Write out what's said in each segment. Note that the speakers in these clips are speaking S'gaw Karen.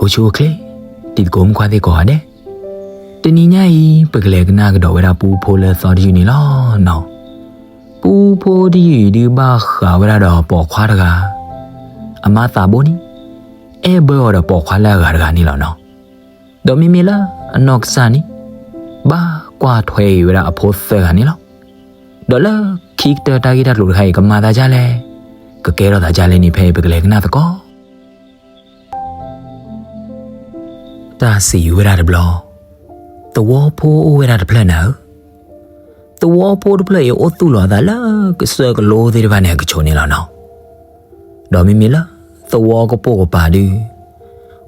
အိၣ်ဆူၣ်အိၣ်ချ့, တံၤသကိးမုၣ်ခွါသ့ၣ်ကိးဂၤဒဲး, တနံၤညါအံၤ ပကလဲၤကနၣ်ကဒီးဝဲဒၣ်ပူဖိလၢသီတယုၢ်န့ၣ်လီၤနီၤ. ပူဖိတယုၢ်အံၤဒုးဘၣ်ဃးဝဲဒၣ်ဒီးပိာ်ခွါတဂၤ, အမါသးဘိန့ၣ် အဲၣ်ဘၢအီၤဒီးပိာ်ခွါလၢအဂၤတဂၤန့ၣ်လီၤနီၤ. ဒီးမ့မ့ၢ်လၢအနီၢ်ကစၢ်န့ၣ် ဘၣ်ကွၢ်ထွဲအံၤဝဲဒၣ်အဖိသၢဂၤန့ၣ်လီၤ. ဒီးလၢခံကတၢၢ်တၢ်ဂ့ၢ်တၢ်ကျိၤတခါအံၤ ကမၤသးဒ်လဲၣ်, ကကဲထီၣ်သးဒ်လဲၣ်န့ၣ် ဖဲအံၤပကလဲၤကနၣ်သကိး. တၢ်စံးဝဲဒၣ်တဘျီ, သဝီဖိအိၣ်ဝဲဒၣ်တဖျၢၣ်နၤဧၢ, သဝီဖိတဖျၢၣ်အံၤအိၣ်သူၣ်လီၤအသးလၢကစၢၢ်ကလိသ့ၣ်တဖၣ်န့ၣ်အကဆိးန့ၣ်လီၤနီၤ. ဒီးမ့မ့ၢ်လၢသဝီကပိာ်ကပၤဒုး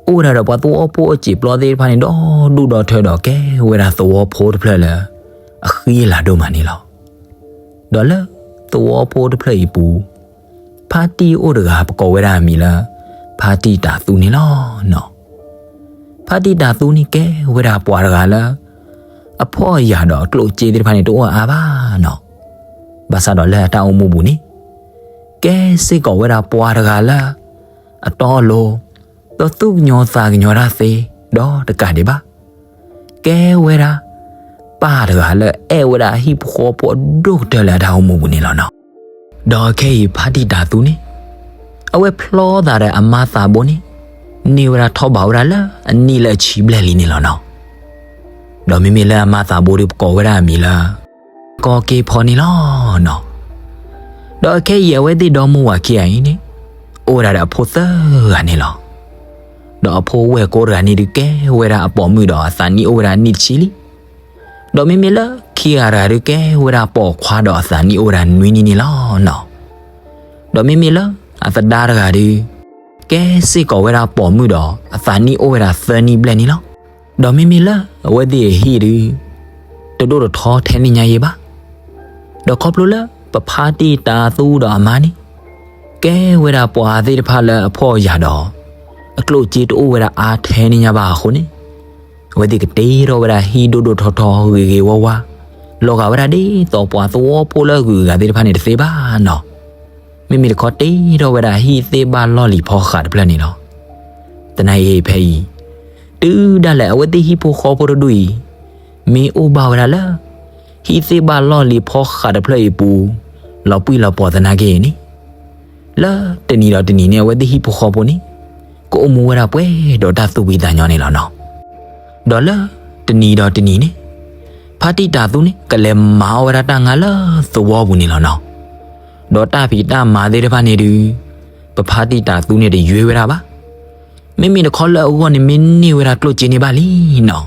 အိၣ်ဝဲဒၣ်ဒီးပှၤသဝီဖိအစံာ်ပျီသ့ၣ်တဖၣ်န့ၣ် ဒီဒူၣ်ဒီထၢဒီး ကဲဝဲဒၣ်သဝီဖိတဖျၢၣ်လၢအဃံအလၤဒိၣ်မးန့ၣ်လီၤ. ဒီးလၢသဝီဖိတဖျၢၣ်အံၤပူၤ, ဖါတံၢ်အိၣ်တဂၤ ပကိးဝဲဒၣ်အမံၤလၢ ဖါတံၢ်တၤသူန့ၣ်လီၤနီၤ. ဖါတံၢ်တၤသူန့ၣ်ကဲဝဲဒၣ်ပှၤတဂၤလၢ အဖှီၣ်အယာ်ဒီးအကျိၣ်အစ့သ့ၣ်တဖၣ်န့ၣ် တအိၣ်အါအါဘၣ်နီၤ. ဘၣ်ဆၣ်ဒီးလၢအတၢ်အိၣ်မူပူၤန့ၣ် ကဲစ့ၢ်ကီးဝဲဒၣ်ပှၤတဂၤလၢ အတီအလိၤ, ဒီးသူၣ်ကညီၤသးကညီၤတၢ်သ့, ဒီးတကးဒံးဘၣ် ကဲဝဲဒၣ် ပၢ်တဂၤလၢအဲၣ်ဝဲဒၣ်အဟံၣ်ဖိဃီဖိအဒိၣ်ကတၢၢ်လၢအတၢ်အိၣ်မူပူၤန့ၣ်လီၤနီၤ. ဒီးခဲအံၤဖါတံၢ်တၤသူန့ၣ် အဝဲဖျီသးဒီးအမါသးဘိန့ၣ် န့ၢ်ဝဲဒၣ်ထီၣ်ဘးဝဲဒၣ်လၢအနံၣ်လၢအဆံဘျဲၣ်လံန့ၣ်လီၤနီၤ. ဒီးမ့မ့ၢ်လၢအမါသးဘိဒီးပကိးဝဲဒၣ်အမံၤလၢ ကီက့ဖီန့ၣ်လီၤနီၤ. ဒီးအခဲအံၤအဝဲသ့ၣ်ဒီမါဝၤခံဂၤအံၤန့ၣ် အိၣ်ဝဲဒၣ်ဒီးအဖိသၢဂၤန့ၣ်လီၤ. ဒီးအဖိဝဲၢ်ကိတဂၤန့ၣ်ဒုးကဲဝဲဒၣ်အပိာ်မုၣ်ဒီးအသးနံၣ်အိၣ်ဝဲဒၣ်နံၣ်တဆံလံ. ဒီးမ့မ့ၢ်လၢခံဂၤတဂၤဒုးကဲဝဲဒၣ်ပိာ်ခွါဒီးအသးနံၣ်အိၣ်ဝဲဒၣ်နွံနံၣ်န့ၣ်လီၤနီၤ. ဒီးမ့မ့ၢ်လၢအသဒါတဂၤဒုး ကဲစ့ၢ်ကီးဝဲဒၣ်ပိာ်မုၣ်ဒီးအသးနံၣ်အိၣ်ဝဲဒၣ်သၢနံၣ်ဘျဲၣ်န့ၣ်လီၤ. ဒီးမ့မ့ၢ်လၢအဝဲသ့ၣ်အဟံၣ်ဒုး တဒိၣ်တထီထဲန့ၣ်ညါယဲဘၣ်. ဒီးခီဖျိလၢပဖါတံၢ်တၤသူဒီးအမါန့ၣ် ကဲဝဲဒၣ်ပှၤသ့ၣ်တဖၣ်လၢအဖှီၣ်အယာ်ဒီး အကျိၣ်စ့တအိၣ်ဝဲဒၣ်အါထဲန့ၣ်ညါဘၣ်အဃိန့ၣ် အဝဲသ့ၣ်ကတ့ထီၣ်ဝဲဒၣ်ဟံၣ်ဒိၣ်ဒိၣ်ထီထီဂ့ၤဂ့ၤဝါဝါ လီၤဂာ်ဝဲဒၣ်ဒ်သိးပှၤသဝီဖိလၢအဂုၤအဂၤသ့ၣ်တဖၣ်န့ၣ်တသ့ဘၣ်နီၤ. မ့မ့ၢ်တခီတ့ထီၣ်ဝဲဒၣ်ဟံၣ်သ့ၣ်ဘၣ်လီၢ်လံၤဖီဃးတဖျၢၣ်န့ၣ်လီၤ. သနာ်က့ဖဲအံၤ တုၤဒၣ်လဲာ်အဝဲသ့ၣ်ဟံၣ်ဖိဃီဖိတဒူၣ်အံၤ မ့ၢ်အိၣ်ဘၣ်ဝဲဒၣ်လၢ ဟံၣ်သ့ၣ်ဘၣ်လီၢ်လံၤဖီဃးတဖျၢၣ်အံၤပူၤ လီၤပှံၢ်လီၤပှီၤသနာ်က့န့ၣ် လၢတနံၤဒီးတနံၤန့ၣ် အဝဲသ့ၣ်ဟံၣ်ဖိဃီဖိန့ၣ် ကအိၣ်မူဝဲဒၣ်ပှဲၤဒီးတၢ်သူၣ်ဖှံသးညီန့ၣ်လီၤနီၤ. ဒီးလၢတနံၤဒီးတနံၤန့ၣ် ဖါတံၢ်တၤသူန့ၣ် ကလဲၤမၤအီၣ်ဝဲဒၣ်တၢ်ငါလၢသဝီပူၤန့ၣ်လီၤနီၤ. ဒီးတၢ်ဖံးတၢ်မၤသ့ၣ်တဖၣ်န့ၣ်ဒုး ပဖါတံၢ်တၤသူန့ၣ်တယွ့ဝဲဒၣ်ဘၣ်. မ့မ့ၢ်တခီလၢအဂီၢ်န့ၣ်မ့ၢ်န့ၢ်ဝဲဒၣ်ကျိၣ်စ့န့ၣ်ဘၣ်လံနီၤ.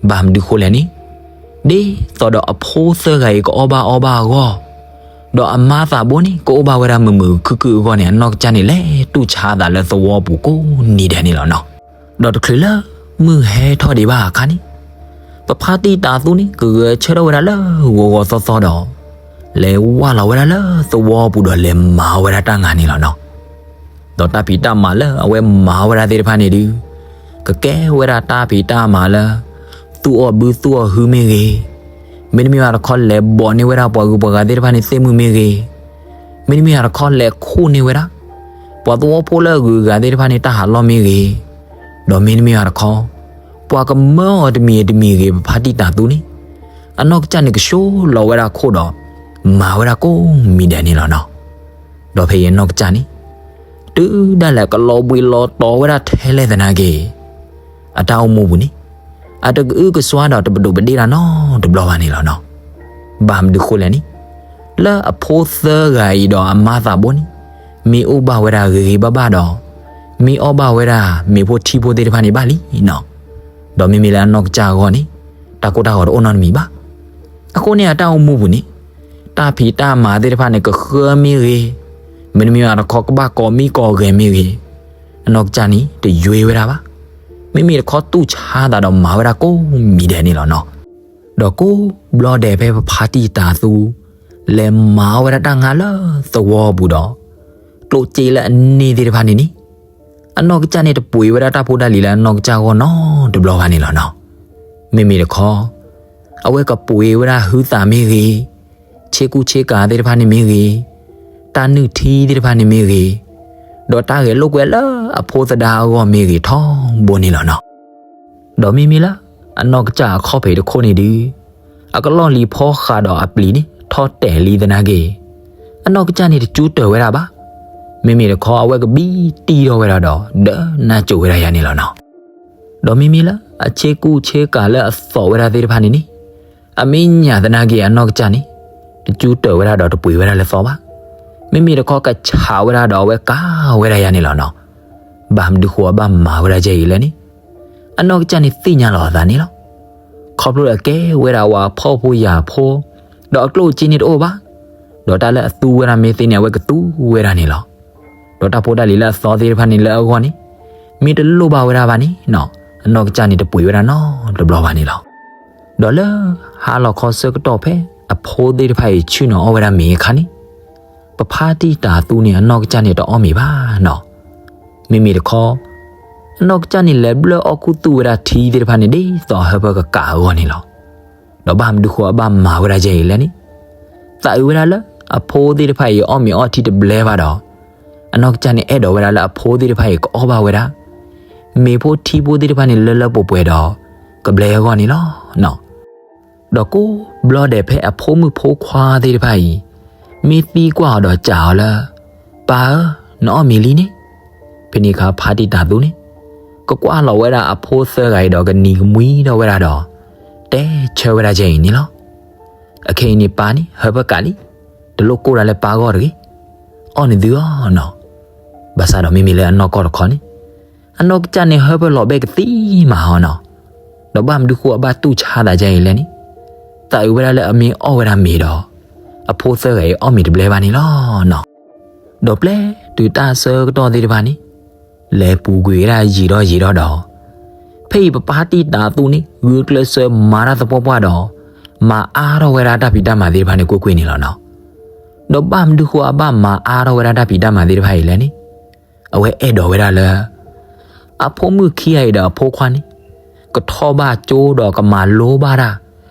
ဘၣ်မနုၤဃိလဲၣ်န့ၣ် ဒ်သိးဒီးအဖိသၢဂၤအံၤကအီၣ်ဘၣ်အီဘၣ်အဂီၢ်, ဒီးအမါသးဘိန့ၣ် ကအိၣ်ဘၣ်ဝဲဒၣ်မုာ်မုာ်ခုၣ်ခုၣ်အဂီၢ်န့ၣ် အနီၢ်ကစၢ်န့ၣ် လဲၤတူၢ်ဆါအသးလၢသဝီပူၤကိးနံၤဒဲးန့ၣ်လီၤနီၤ. ဒီးတချုးလၢမုၢ်ဟဲထီၣ်ဒံးဘၣ်အခါန့ၣ် ပဖါတံၢ်တၤသူန့ၣ် ကဂဲၤဆၢထၢၣ်ဝဲဒၣ်လၢဂီၤဂီၤသီသီဒီး လဲၤဝၢ်လီၤဝဲဒၣ်လၢသဝီပူၤဒီးလဲၤမၤဝဲဒၣ်တၢ်ငါန့ၣ်လီၤနီၤ. ဒီးတၢ်ဖံးတၢ်မၤလၢအဝဲမၤဝဲဒၣ်သ့ၣ်တဖၣ်န့ၣ်ဒုး ကကဲဝဲဒၣ်တၢ်ဖံးတၢ်မၤလၢ သူၣ်အီၣ်ဘုသူၣ်အီၣ်ဟုမ့ၢ်ဂ့ၤ, မ့တမ့ၢ်ဘၣ်တခီလဲၤဘိးန့ၢ်ဝဲဒၣ်ပှၤဂုၤပှၤဂၤသ့ၣ်တဖၣ်န့ၣ်သ့ၣ်မုၢ်မ့ၢ်ဂ့ၤ, မ့တမ့ၢ်ဘၣ်တခီလဲၤခိၣ်န့ၢ်ဝဲဒၣ် ပှၤသဝီဖိလၢအဂုၤအဂၤသ့ၣ်တဖၣ်န့ၣ်တၢ်ဟးလီၢ်မ့ၢ်ဂ့ၤ, ဒီးမ့တမ့ၢ်ဘၣ်တခီ ပှၤကမၢအီၤတမံၤတမံၤဂ့ၤ ပဖါတံၢ်တၤသူန့ၣ် အနီၢ်ကစၢ်န့ၣ်ကဆှီလီၤဝဲဒၣ်ခိၣ်ဒီး မၤဝဲဒၣ်ကိးမံၤဒဲးန့ၣ်လီၤနီၤ. ဒီးဖဲအံၤအနီၢ်ကစၢ်န့ၣ် တုၤဒၣ်လဲာ်ကလီၤဘှံးလီၤတီၤဝဲဒၣ်ထဲလဲၣ်သနာ်က့ အတၢ်အိၣ်မူပူၤန့ၣ် အတကအုကစွါဒီးတပဒိၣ်ပဒ့ၣ်တၢ်နီတဘျီဘၣ်န့ၣ်လီၤနီၤ. ဘၣ်မနုၤဃိလဲၣ်န့ၣ် လၢအဖိသၢဂၤအံၤဒီးအမါသးဘိန့ၣ် မ့ၢ်အိၣ်ဘၣ်ဝဲဒၣ်ဂ့ၤဂ့ၤဘၣ်ဘၣ်ဒီး မ့ၢ်အီၣ်ဘၣ်ဝဲဒၣ်မ့ၤဖိထံဖိသ့ၣ်တဖၣ်န့ၣ်ဘၣ်လံနီၤ. ဒီးမ့မ့ၢ်လၢအနီၢ်ကစၢ်အဂီၢ်န့ၣ် တၢ်ကိၢ်တၢ်ဂီၤတအိၣ်နီတမံၤဘၣ်. အဃိန့ၣ်အတၢ်အိၣ်မူပူၤန့ၣ် တၢ်ဖံးတၢ်မၤသ့ၣ်တဖၣ်န့ၣ် ကဃၢမ့ၢ်ဂ့ၤ, မ့တမ့ၢ်ဘၣ်တခီကဘၣ်ကိးမံကိးဂဲၤမ့ၢ်ဂ့ၤ, အနီၢ်ကစၢ်န့ၣ်တယွ့ဝဲဒၣ်ဘၣ်. မ့မ့ၢ်တခီတူၢ်ဆါသးဒီးမၤဝဲဒၣ်ကိးမံၤဒဲးန့ၣ်လီၤနီၤ. ဒီးကိးဘျီဒဲးဖဲပဖါတံၢ်တၤသူ လဲၤမၤအီၣ်ဝဲဒၣ်တၢ်ငါလၢသဝီပူၤဒီး ကျိၣ်စ့လၢအန့ၢ်သ့ၣ်တဖၣ်န့ၣ်န့ၣ် အနီၢ်ကစၢ်န့ၣ်တပှ့ၤဝဲဒၣ်တၢ်ဖိတၢ်လံၤလၢအနီၢ်ကစၢ်အဂီၢ်နီတဘျီဘၣ်န့ၣ်လီၤနီၤ. မ့မ့ၢ်တခီ အဝဲကပှ့ၤဝဲဒၣ်ဟုသးမ့ၢ်ဂ့ၤ, ဆ့ကူဆ့ကၤသ့ၣ်တဖၣ်န့ၣ်မ့ၢ်ဂ့ၤ, တၢ်နုၢ်ထံသ့ၣ်တဖၣ်န့ၣ်မ့ၢ်ဂ့ၤ, ဒီးတၢ်ဂဲၤလိာ်ကွဲလၢ အဖိသဒါအဂီၢ်မ့ၢ်ဂ့ၤထီဘိန့ၣ်လီၤနီၤ. ဒီးမ့မ့ၢ်လၢ အနီၢ်ကစၢ်အခီၣ်ဖံးတခိၣ်န့ၣ်ဒုး အကလီၢ်လံၤဖီဃးဒီးအပျံၤန့ၣ် ထီၣ်တဲာ်လံသနာ်က့ အနီၢ်ကစၢ်န့ၣ်တကၠူတၢၢ်ဝဲဒၣ်ဘၣ်. မ့မ့ၢ်တခီအဝဲကဘံတံၢ်ထီၣ်ဝဲဒၣ်ဒီး ဒၢနါစိၤဝဲဒၣ်ယၤန့ၣ်လီၤနီၤ. ဒီးမ့မ့ၢ်လၢ အဆ့ကူဆ့ကၤလၢအသိးဝဲဒၣ်သ့ၣ်တဖၣ်န့ၣ်န့ၣ် အမဲာ်ညါသနာ်က့အနီၢ်ကစၢ်န့ၣ် တကၠူတၢၢ်ဝဲဒၣ်ဒီးတပှ့ၤဝဲဒၣ်လၢသီဘၣ်. မ့မ့ၢ်တခီကဆးဝဲဒၣ်ဒီးအဝဲကၤဝဲဒၣ်ယၤန့ၣ်လီၤနီၤ. ဘၣ်မနုၤဃိအဘၣ်မၤဝဲဒၣ်ယဲအံၤလဲၣ်န့ၣ် အနီၢ်ကစၢ်န့ၣ်သ့ၣ်ညါလီၤအသးန့ၣ်လီၤ. ခီဖျိလၢအကဲဝဲဒၣ်ဝဲအဖှီၣ်ဖိယာ်ဖိ ဒီးအကျိၣ်အစ့န့ၣ်တအိၣ်ဘၣ်. ဒီးတၢ်လၢအသူဝဲဒၣ်မ့ၢ်သ့န့ၣ် အဝဲကသူဝဲဒၣ်န့ၣ်လီၤ. ဒီးတၢ်ဖိတၢ်လံၤလၢအသီသ့ၣ်တဖၣ်န့ၣ်လၢအဂီၢ်န့ၣ် မ့ၢ်တလိၣ်ဘၣ်ဝဲဒၣ်ဘၣ်န့ၣ်နီၤ အနီၢ်ကစၢ်န့ၣ်တပှ့ၤဝဲဒၣ်နီတဘျီဘၣ်န့ၣ်လီၤ. ဒီးလၢဟါလီၤခီဆၢကတီၢ်ဖဲအဖိသ့ၣ်တဖၣ်အံၤဆ့ၣ်နီၤအီၣ်ဝဲဒၣ်မ့ၤအခါန့ၣ် ပဖါတံၢ်တၤသူန့ၣ် အနီၢ်ကစၢ်န့ၣ်တအီၣ်မ့ၤဘၣ်နီၤ. မ့မ့ၢ်တခီ အနီၢ်ကစၢ်န့ၣ်လဲၤဘျၢၣ်အီၣ်ခူသူၣ်ဝဲဒၣ်ထံသ့ၣ်တဖၣ်န့ၣ် ဒ်သိးအဟၢဖၢကကးအဂီၢ်န့ၣ်လီၤ. ဒီးဘၣ်မနုၤဃိအဘၣ်မၤဝဲဒၣ်ယဲအံၤလဲၣ်န့ၣ် သးအုးဝဲဒၣ်လၢအဖိသ့ၣ်တဖၣ်အံၤအီၣ်မ့ၤအီထံတဘျဲဘၣ်ဒီး အနီၢ်ကစၢ်န့ၣ်အဲၣ်ဒိးဝဲဒၣ်လၢအဖိသ့ၣ်တဖၣ်အံၤကအီၣ်ဘၣ်ဝဲဒၣ် မ့ၤဖိထံဖိသ့ၣ်တဖၣ်န့ၣ်လၢလၢပှဲၤပှဲၤဒီး ကဘျဲအဂီၢ်န့ၣ်လီၤနီၤ. ဒီးကိးဘျီဒဲးဖဲအဖိမုၣ်ဖိခွါသ့ၣ်တဖၣ်အံၤ မ့ၢ်သံကွၢ်အီၤဒီးစံးအီၤလၢ ပၢ်ဧၢ, နအီၣ်မ့ၤလံန့ၣ်. ဖဲန့ၣ်အခါဖါတံၢ်တၤသူန့ၣ် ကကွၢ်လီၤဝဲဒၣ်အဖိသၢဂၤအံၤဒီးကနံၤကမှံထီၣ်ဝဲဒၣ်ဒီး တဲဆၢဝဲဒၣ်ယဲအံၤန့ၣ်လီၤ. အခဲအံၤန့ၣ်ပၢ်န့ၣ် ဟၢဖၢကးလံ, တလိၣ်ကိၢ်ဒၣ်လၢပၢ်ဂီၢ်တဂ့ၤ, အီၣ်န့ၢ်သုအီၤနီၤ. ဘၣ်ဆၣ်ဒီးမ့မ့ၢ်လၢအနီၢ်ကီၢ်တခီန့ၣ် အနီၢ်ကစၢ်န့ၣ်ဟၢဖၢလီၤဘဲကသံမးအီၤနီၤ. ဒီးဘၣ်မနုၤဃိအဘၣ်တူၢ်ဆါသးယဲအံၤလဲၣ်န့ၣ် သးအုးဝဲဒၣ်လၢအမ့ၢ်အီၣ်ဝဲဒၣ်မ့ၤဒီး အဖိသၢဂၤအံၤအီၣ်မ့ၤတဘျဲဘၣ်န့ၣ်လီၤနီၤ. ဒီးပျဲတုၤတၢ်ဆၢကတီၢ်သ့ၣ်တဖၣ်န့ၣ် လဲၤပူၤကွံာ်ဝဲဒၣ်ယံာ်ထီၣ်ယံာ်ထီၣ်ဒီး ဖဲအံၤပဖါတံၢ်တၤသူန့ၣ် ဂုာ်ကျဲးစၢးမၤတၢ်သပှၢ်ပှၢ်ဒီး မၤအါထီၣ်ဝဲဒၣ်တၢ်ဖံးတၢ်မၤသ့ၣ်တဖၣ်န့ၣ်ကွ့ၢ်ကွ့ၢ်န့ၣ်လီၤနီၤ. ဒီးဘၣ်မနုၤဃိအဘၣ်မၤအါထီၣ်ဝဲဒၣ်တၢ်ဖံးတၢ်မၤသ့ၣ်တဖၣ်အံၤလဲၣ်န့ၣ် အဝဲအဲၣ်ဒိးဝဲဒၣ်လၢ အဖိမုၣ်ခံဂၤအံၤဒီးအဖိခွါန့ၣ် ကထီၣ်ဘၣ်ကၠိဒီးကမၤလိဘၣ်တၢ်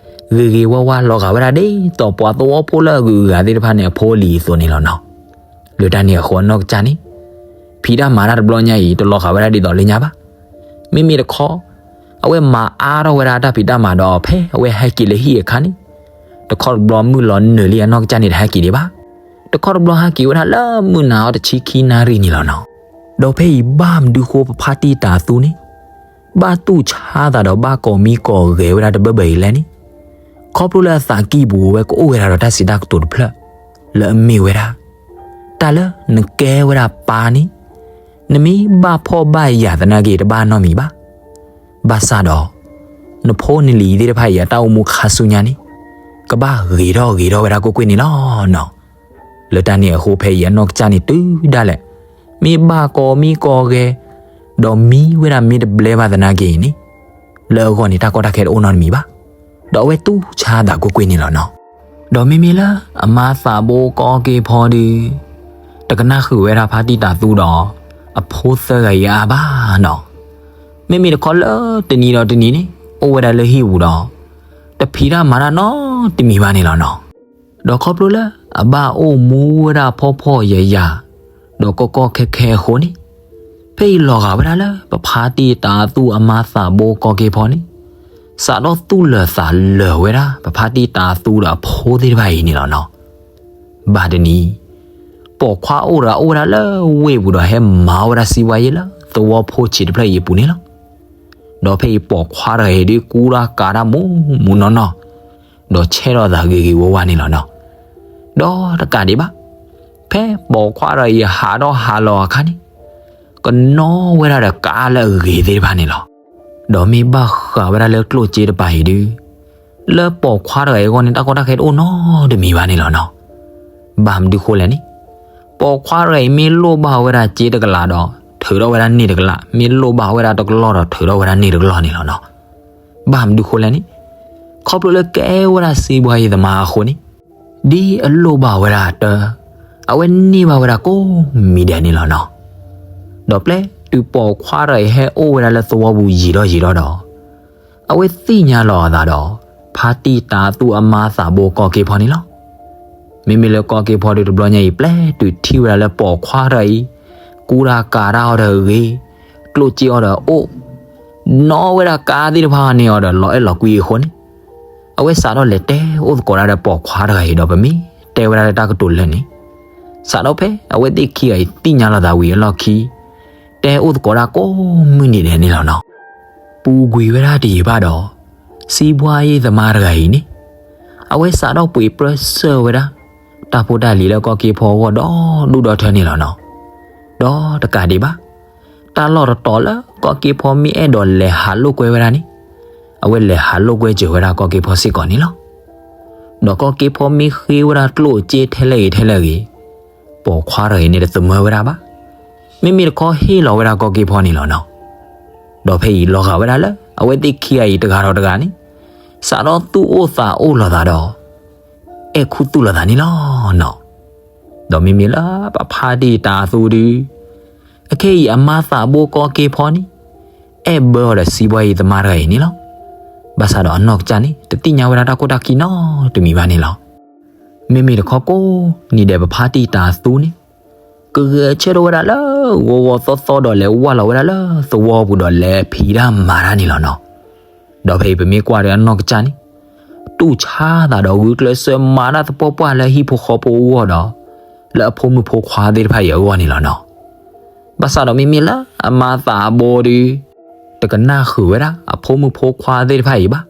ဂ့ၤဂ့ၤဝါဝါလီၤဂာ်ဝဲဒၣ်ဒ်သိးပှၤသဝီဖိလၢအဂုၤအဂၤသ့ၣ်တဖၣ်န့ၣ်အဖိအလံၤအသိးန့ၣ်လီၤနီၤ. လၢတၢ်န့ၣ်အဃိအနီၢ်ကစၢ်န့ၣ် ဖံးတၢ်မၤတၢ်တဘျီညါအံၤ တလီၤဂာ်ဝဲဒၣ်ဒ်သိးလၢညါဘၣ်. မ့မ့ၢ်တခီ အဝဲမၤအါထီၣ်ဝဲဒၣ်တၢ်ဖံးတၢ်မၤဒီးဖဲအဝဲဟဲက့ၤလၢဟံၣ်အခါန့ၣ် တခီတဘျီမုၢ်လီၤနုာ်လံအနီၢ်ကစၢ်န့ၣ်တဟဲက့ၤဒံးဘၣ်. တခီတဘျီဟဲက့ၤဝဲဒၣ်လၢမုၢ်နၤအီၤတဆံခံနၣ်ရံၣ်န့ၣ်လီၤနီၤ. ဒီးဖဲအံၤဘၣ်မနုၤဃိပဖါတံၢ်တၤသူန့ၣ် ဘၣ်တူၢ်ဆါသးဒီးဘၣ်ကိးမံကိးဂဲၤဝဲဒၣ်တဘၢဘၢအံၤလဲၣ်န့ၣ် ခီဖျိလၢအသးကံၢ်ပူၤအဝဲကအိၣ်ဝဲဒၣ်ဒီးတၢ်စံးတၢ်ကတိၤတဖျၢၣ် လၢအမ့ၢ်ဝဲဒၣ် တၢ်လၢနကဲဝဲဒၣ်ပၢ်န့ၣ် နမ့ၢ်ဘၣ်ဖှီၣ်ဘၣ်ယာ်သနာ်က့တဘၣ်နီတမံၤဘၣ်. ဘၣ်ဆၣ်ဒီး နဖိနလံၤသ့ၣ်တဖၣ်အံၤအတၢ်အိၣ်မူခါဆူညါန့ၣ် ကဘၣ်ဂ့ၤထီၣ်ဂ့ၤထီၣ်ဝဲဒၣ်ကွ့ၢ်ကွ့ၢ်န့ၣ်လီၤနီၤ. လၢတၢ်န့ၣ်အဃိဖဲအံၤအနီၢ်ကစၢ်န့ၣ်တုၤဒၣ်လဲာ် မ့ၢ်ဘၣ်ကိးမံကိးဂဲၤ ဒီးမံဝဲဒၣ်မ့ၢ်တဘျဲဘၣ်သနာ်က့အံၤန့ၣ် လၢအဂီၢ်န့ၣ်တၢ်ကီတၢ်ခဲတအိၣ်နီတမံၤဘၣ်. ဒီးအဝဲတူၢ်ဆါသးကွ့ၢ်ကွ့ၢ်န့ၣ်လီၤနီၤ. ဒီးမ့မ့ၢ်လၢအမါသးဘိကီက့ၤဖီဒုး တကနၣ်ဃုာ်ဝဲဒၣ်ဖါတံၢ်တၤသူဒီး အဖိသၢဂၤအံၤအါဘၣ်နီၤ. မ့မ့ၢ်တခီလၢတနံၤဒီးတနံၤန့ၣ် အိၣ်ဝဲဒၣ်လၢဟံၣ်ပူၤဒီး တဖံးတၢ်မၤတၢ်နီတမံၤဘၣ်န့ၣ်လီၤနီၤ. ဒီးခီဖျိလၢအဘၣ်အိၣ်မူဝဲဒၣ်ဖှီၣ်ဖှီၣ်ယာ်ယာ် ဒီးကီကီခဲခဲအဃိန့ၣ် ဖဲအံၤလီၤဂာ်ဝဲဒၣ်လၢပဖါတံၢ်တၤသူအမါသးဘိကီက့ၤဖီန့ၣ် စးထီၣ်သူၣ်လၢာ်သးလၢာ်ဝဲဒၣ် ပဖါတံၢ်တၤသူဒီးအဖိသ့ၣ်တဖၣ်အံၤန့ၣ်လီၤနီၤ. ဘၣ်တနံၤ ပိာ်ခွါအိၣ်တဂၤအိၣ်ဝဲဒၣ်လၢဝ့ၢ်ပူၤဒီး ဟဲမၤဝဲဒၣ်စံးဝါယဲလၢသဝီဖိဆံးတဖျၢၣ်အံၤအပူၤန့ၣ်လီၤ. ဒီးဖဲအံၤပိာ်ခွါတဂၤအံၤဒုးကူတၢ်ကၤတၢ်မူးမူးနီၢ်နီၢ် ဒီးဆဲးထီၣ်သးဂ့ၤဂ့ၤဝါဝါန့ၣ်လီၤနီၤ. ဒီးတကးဒံးဘၣ် ဖဲပိာ်ခွါတဂၤအံၤဟးထီၣ်ဟးလီၤအခါန့ၣ် ကနီၣ်ဝဲဒၣ်ဒီးကါလၢအဂ့ၤသ့ၣ်တဖၣ်န့ၣ်လီၤ. ဒီးမ့ၢ်ဘၣ်ဃးဝဲဒၣ်လၢကျိၣ်စ့တပၤအံၤဒုး လၢပိာ်ခွါတဂၤအံၤအဂီၢ်န့ၣ် တၢ်ကီတၢ်ခဲတအိၣ်နီတမံၤဘၣ်န့ၣ်လီၤနီၤ. ဘၣ်မနုၤဃိလဲၣ်န့ၣ် ပိာ်ခွါတဂၤအံၤမ့ၢ်လိၣ်ဘၣ်ဝဲဒၣ်စ့တကလးဒီး ထုးထီၣ်ဝဲဒၣ်န့ၢ်တကလး, မ့ၢ်လိၣ်ဘၣ်ဝဲဒၣ်တကလီၢ်ဒီးထုးထီၣ်ဝဲဒၣ်န့ၢ်တကလီၢ်န့ၣ်လီၤနီၤ. ဘၣ်မနုၤဃိလဲၣ်န့ၣ် ခီဖျိလၢကဲဝဲဒၣ်စံးဘှါယံၤသမါအဃိန့ၣ် ဒ်အလိၣ်ဘၣ်ဝဲဒၣ်အတၢ် အဝဲန့ၢ်ဘၣ်ဝဲဒၣ်ကိးမံၤဒဲးန့ၣ်လီၤနီၤ. ဒီးပျဲတုၤပိာ်ခွါတဂၤအံၤဟဲအိၣ်ဝဲဒၣ်လၢသဝီပူၤယံာ်ထီၣ်ယံာ်ထီၣ်ဒီး အဝဲသ့ၣ်ညါလီၤအသးဒီး ဖါတံၢ်တၤသူအမါသးဘိကီၢ်က့ၢ်ဖီန့ၣ်လီၤ. မ့မ့ၢ်လၢကီၢ်က့ၢ်ဖီဒုးတဘျီညါအံၤ ပျဲတုၤထံၣ်ဝဲဒၣ်လၢပိာ်ခွါတဂၤအံၤ ကူတၢ်ကၤတၢ်အီၤဒီးဂ့ၤ, ကျိၣ်စ့အီၤဒီးအိၣ်, နီၣ်ဝဲဒၣ်ကါသ့ၣ်တဖၣ်န့ၣ်အီၤဒီးလီၤအဲၣ်လီၤကွံအဃိန့ၣ်, အဝဲစးထီၣ်လဲၤတဲအိၣ်သကိးတၢ်ဒီးပိာ်ခွါတဂၤအံၤဒီး ပမ့ၢ်တဲဝဲဒၣ်လၢတၢ်ကတိၤလၢန့ၣ်, စးထီၣ်ဖဲအဝဲသ့ၣ်ခံဂၤအံၤသ့ၣ်ညါလိာ်သးဝံၤအလီၢ်ခံ တဲအိၣ်သကိးတၢ်ကိးမုၢ်နံၤဒဲးန့ၣ်လီၤနီၤ. ပူၤကွံာ်ဝဲဒၣ်တယံာ်ဘၣ်ဒီး စံးဘှါယံၤသမါတဂၤအံၤန့ၣ်, အဝဲစးထီၣ်ပှ့ၤပြၢဆၢၣ်ဝဲဒၣ် တၢ်ဖိတၢ်လံၤလၢကီၢ်က့ဖီအဂီၢ်ဒီဒူၣ်ဒီထၢန့ၣ်လီၤနီၤ. ဒီးတကးဒံးဘၣ်, တၢ်လီၢ်တတီၤလၢကီၢ်က့ဖီမ့ၢ်အဲၣ်ဒိးလဲၤဟးလိာ်ကွဲဝဲဒၣ်န့ၣ်, အဝဲလဲၤဟးလိာ်ကွဲစၢၤဝဲဒၣ်ကီၢ်က့ဖီစ့ၢ်ကီးန့ၣ်လီၤ. ဒီးကီၢ်က့ဖီမ့ၢ်ဃ့ဝဲဒၣ်ကျိၣ်စ့ထဲလဲၣ်ဂ့ၤထဲလဲၣ်ဂ့ၤ, ပိာ်ခွါတဂၤအံၤန့ၣ်တသမၢဝဲဒၣ်ဘၣ်. မ့မ့ၢ်တခီဟ့ၣ်လီၤဝဲဒၣ်ကီၢ်က့ဖီန့ၣ်လီၤနီၤ. ဒီးဖဲအံၤလီၤဂာ်ဝဲဒၣ်လၢ အဝဲသ့ၣ်ခံဂၤအံၤတဂၤဒီးတဂၤန့ၣ် စးထီၣ်သူၣ်အိၣ်သးအိၣ်လိာ်သးဒီး အဲၣ်ခူသူၣ်လိာ်သးန့ၣ်လီၤနီၤ. ဒီးမ့မ့ၢ်လၢပဖါတံၢ်တၤသူဒု အခဲအံၤအမါသးဘိကီၢ်က့ဖီန့ၣ် အဲၣ်ဘၢအီၤဒီးစံးဘှါယံၤသမါတဂၤအံၤန့ၣ်လီၤ. ဘၣ်ဆၣ်ဒီးအနီၢ်ကစၢ်န့ၣ် တသ့ၣ်ညါဝဲဒၣ်တၢ်ခိၣ်တၢ်ခံနီတမံၤဘၣ်န့ၣ်လီၤ. မ့မ့ၢ်တခီကိးနံၤဒဲးပဖါတံၢ်တၤသူန့ၣ် ကဂဲၤဆၢထၢၣ်ဝဲဒၣ်လၢဂီၤဂီၤသီသီဒီးလဲၤဝၢ်လီၤဝဲဒၣ်လၢသဝီပူၤဒီးလဲၤဖံးတၢ်မၤတၢ်န့ၣ်လီၤနီၤ. ဒီးဖဲအံၤပမ့ၢ်ကွၢ်ဒီးအနီၢ်ကစၢ်န့ၣ် တူၢ်ဆါသးဒီးဂုာ်ကျဲးစၢးမၤတၢ်သပှၢ်ပှၢ်လၢဟံၣ်ဖိဃီဖိအဂီၢ်ဒီး လၢအဖိမုၣ်ဖိခွါသ့ၣ်တဖၣ်အံၤအဂီၢ်န့ၣ်လီၤနီၤ. ဘၣ်ဆၣ်ဒီးမ့မ့ၢ်လၢအမါသးဘိဒု တကနၣ်ဃုာ်ဝဲဒၣ်အဖိမုၣ်ဖိခွါသ့ၣ်တဖၣ်အံၤဘၣ်,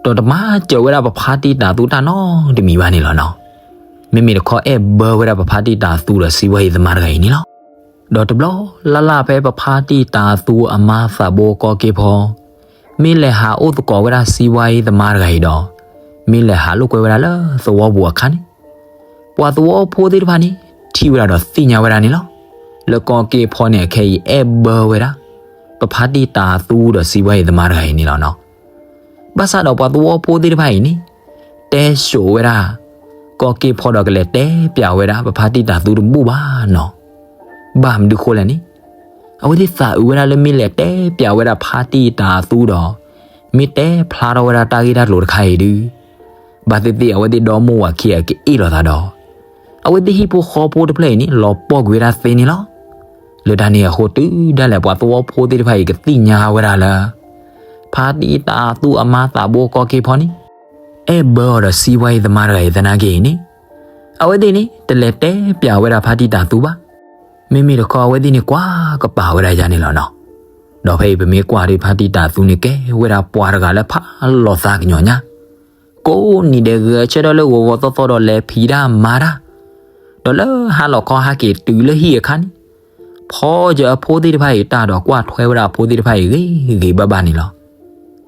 ဒီးတမၤစၢၤဝဲဒၣ်ပဖါတံၢ်တၤသူတၢ်နီတမံၤဘၣ်န့ၣ်လီၤနီၤ. မ့မ့ၢ်တခီအဲၣ်ဘၢဝဲဒၣ်ပဖါတံၢ်တၤသူဒီးစံးဘှါယံၤသမါတဂၤအံၤန့ၣ်လီၤ. ဒီးတဘျီလၢ်လၢ်ဖဲပဖါတံၢ်တၤသူအမါသးဘိကီၢ်က့ဖီ မ့ၢ်လဲၤဟးအိၣ်သကိးဝဲဒၣ်စံးဘှါယံၤသမါတဂၤအံၤဒီး မ့ၢ်လဲၤဟးလိာ်ကွဲဝဲဒၣ်လၢသဝီပူၤအခါန့ၣ် ပှၤသဝီဖိသ့ၣ်တဖၣ်န့ၣ် ထံၣ်ဝဲဒၣ်ဒီးသ့ၣ်ညါဝဲဒၣ်န့ၣ်လီၤ. လၢကီၢ်က့ဖီန့ၣ်အခဲအံၤအဲၣ်ဘၢဝဲဒၣ် ပဖါတံၢ်တၤသူဒီးစံးဘှါယံၤသမါတဂၤအံၤန့ၣ်လီၤနီၤ. ဘၣ်ဆၣ်ဒီးပှၤသဝီဖိသ့ၣ်တဖၣ်အံၤန့ၣ် တဲစိာ်ဝဲဒၣ် ကီၢ်က့ဖီဒီးကလဲၤတဲပျးဝဲဒၣ် ပဖါတံၢ်တၤသူတဘူၣ်ဘၣ်နီၤ. ဘၣ်မနုၤဃိလဲၣ်န့ၣ် အဝဲသ့ၣ်သးအုးဝဲဒၣ်လၢမ့ၢ်လဲၤတဲပျးဝဲဒၣ်ဖါတံၢ်တၤသူဒီး မ့ၢ်တဲဖျါထီၣ်ဝဲဒၣ်တၢ်ဂ့ၢ်တၢ်ကျိၤတခါအံၤဒု ဘၣ်သ့ၣ်သ့ၣ်အဝဲသ့ၣ်ဒီမိၢ်ဝၤခံဂၤကအ့ၣ်လိာ်သးဒီး အဝဲသ့ၣ်ဟံၣ်ဖိဃီဖိတဖျၢၣ်အံၤန့ၣ် လီၤပှီၢ်ကွံာ်ဝဲဒၣ်သ့န့ၣ်လီၤ. လၢတၢ်န့ၣ်အဃိတုၤဒၣ်လဲာ်ပှၤသဝီဖိသ့ၣ်တဖၣ်အံၤကသ့ၣ်ညါဝဲဒၣ်လၢ ဖါတံၢ်တၤသူအမါသးဘိကီၢ်က့ဖီန့ၣ် အဲၣ်ဘၢအီၤဒီးစံးဘှါယံၤသမါတဂၤအံၤသနာ်က့အံၤန့ၣ် အဝဲသ့ၣ်န့ၣ် တလဲၤတဲပျးဝဲဒၣ်ဖါတံၢ်တၤသူဘၣ်. မ့မ့ၢ်တခီအဝဲသ့ၣ်န့ၣ်ကွၢ်ကပၤဝဲဒၣ်ယၤန့ၣ်လီၤနီၤ. ဒီးဖဲအံၤပမ့ၢ်ကွၢ်ဒီးဖါတံၢ်တၤသူန့ၣ် ကဲဝဲဒၣ်ပှၤတဂၤလၢဖးလီၤသးကညီၤညါ ကိးနံၤဒဲးဂဲၤဆၢထၢၣ်လၢဂီၤဂီၤသီသီဒီးလဲၤဖံးတၢ်မၤတၢ်, ဒီးလၢဟါလီၤခီဟဲက့ၤတုၤလၢဟံၣ်အခါန့ၣ် ဖီယၢၤအဖိသ့ၣ်တဖၣ်အံၤတၢ်ဒီးကွၢ်ထွဲဝဲဒၣ်အဖိသ့ၣ်တဖၣ်အံၤဂ့ၤဂ့ၤဘၣ်ဘၣ်န့ၣ်လီၤ.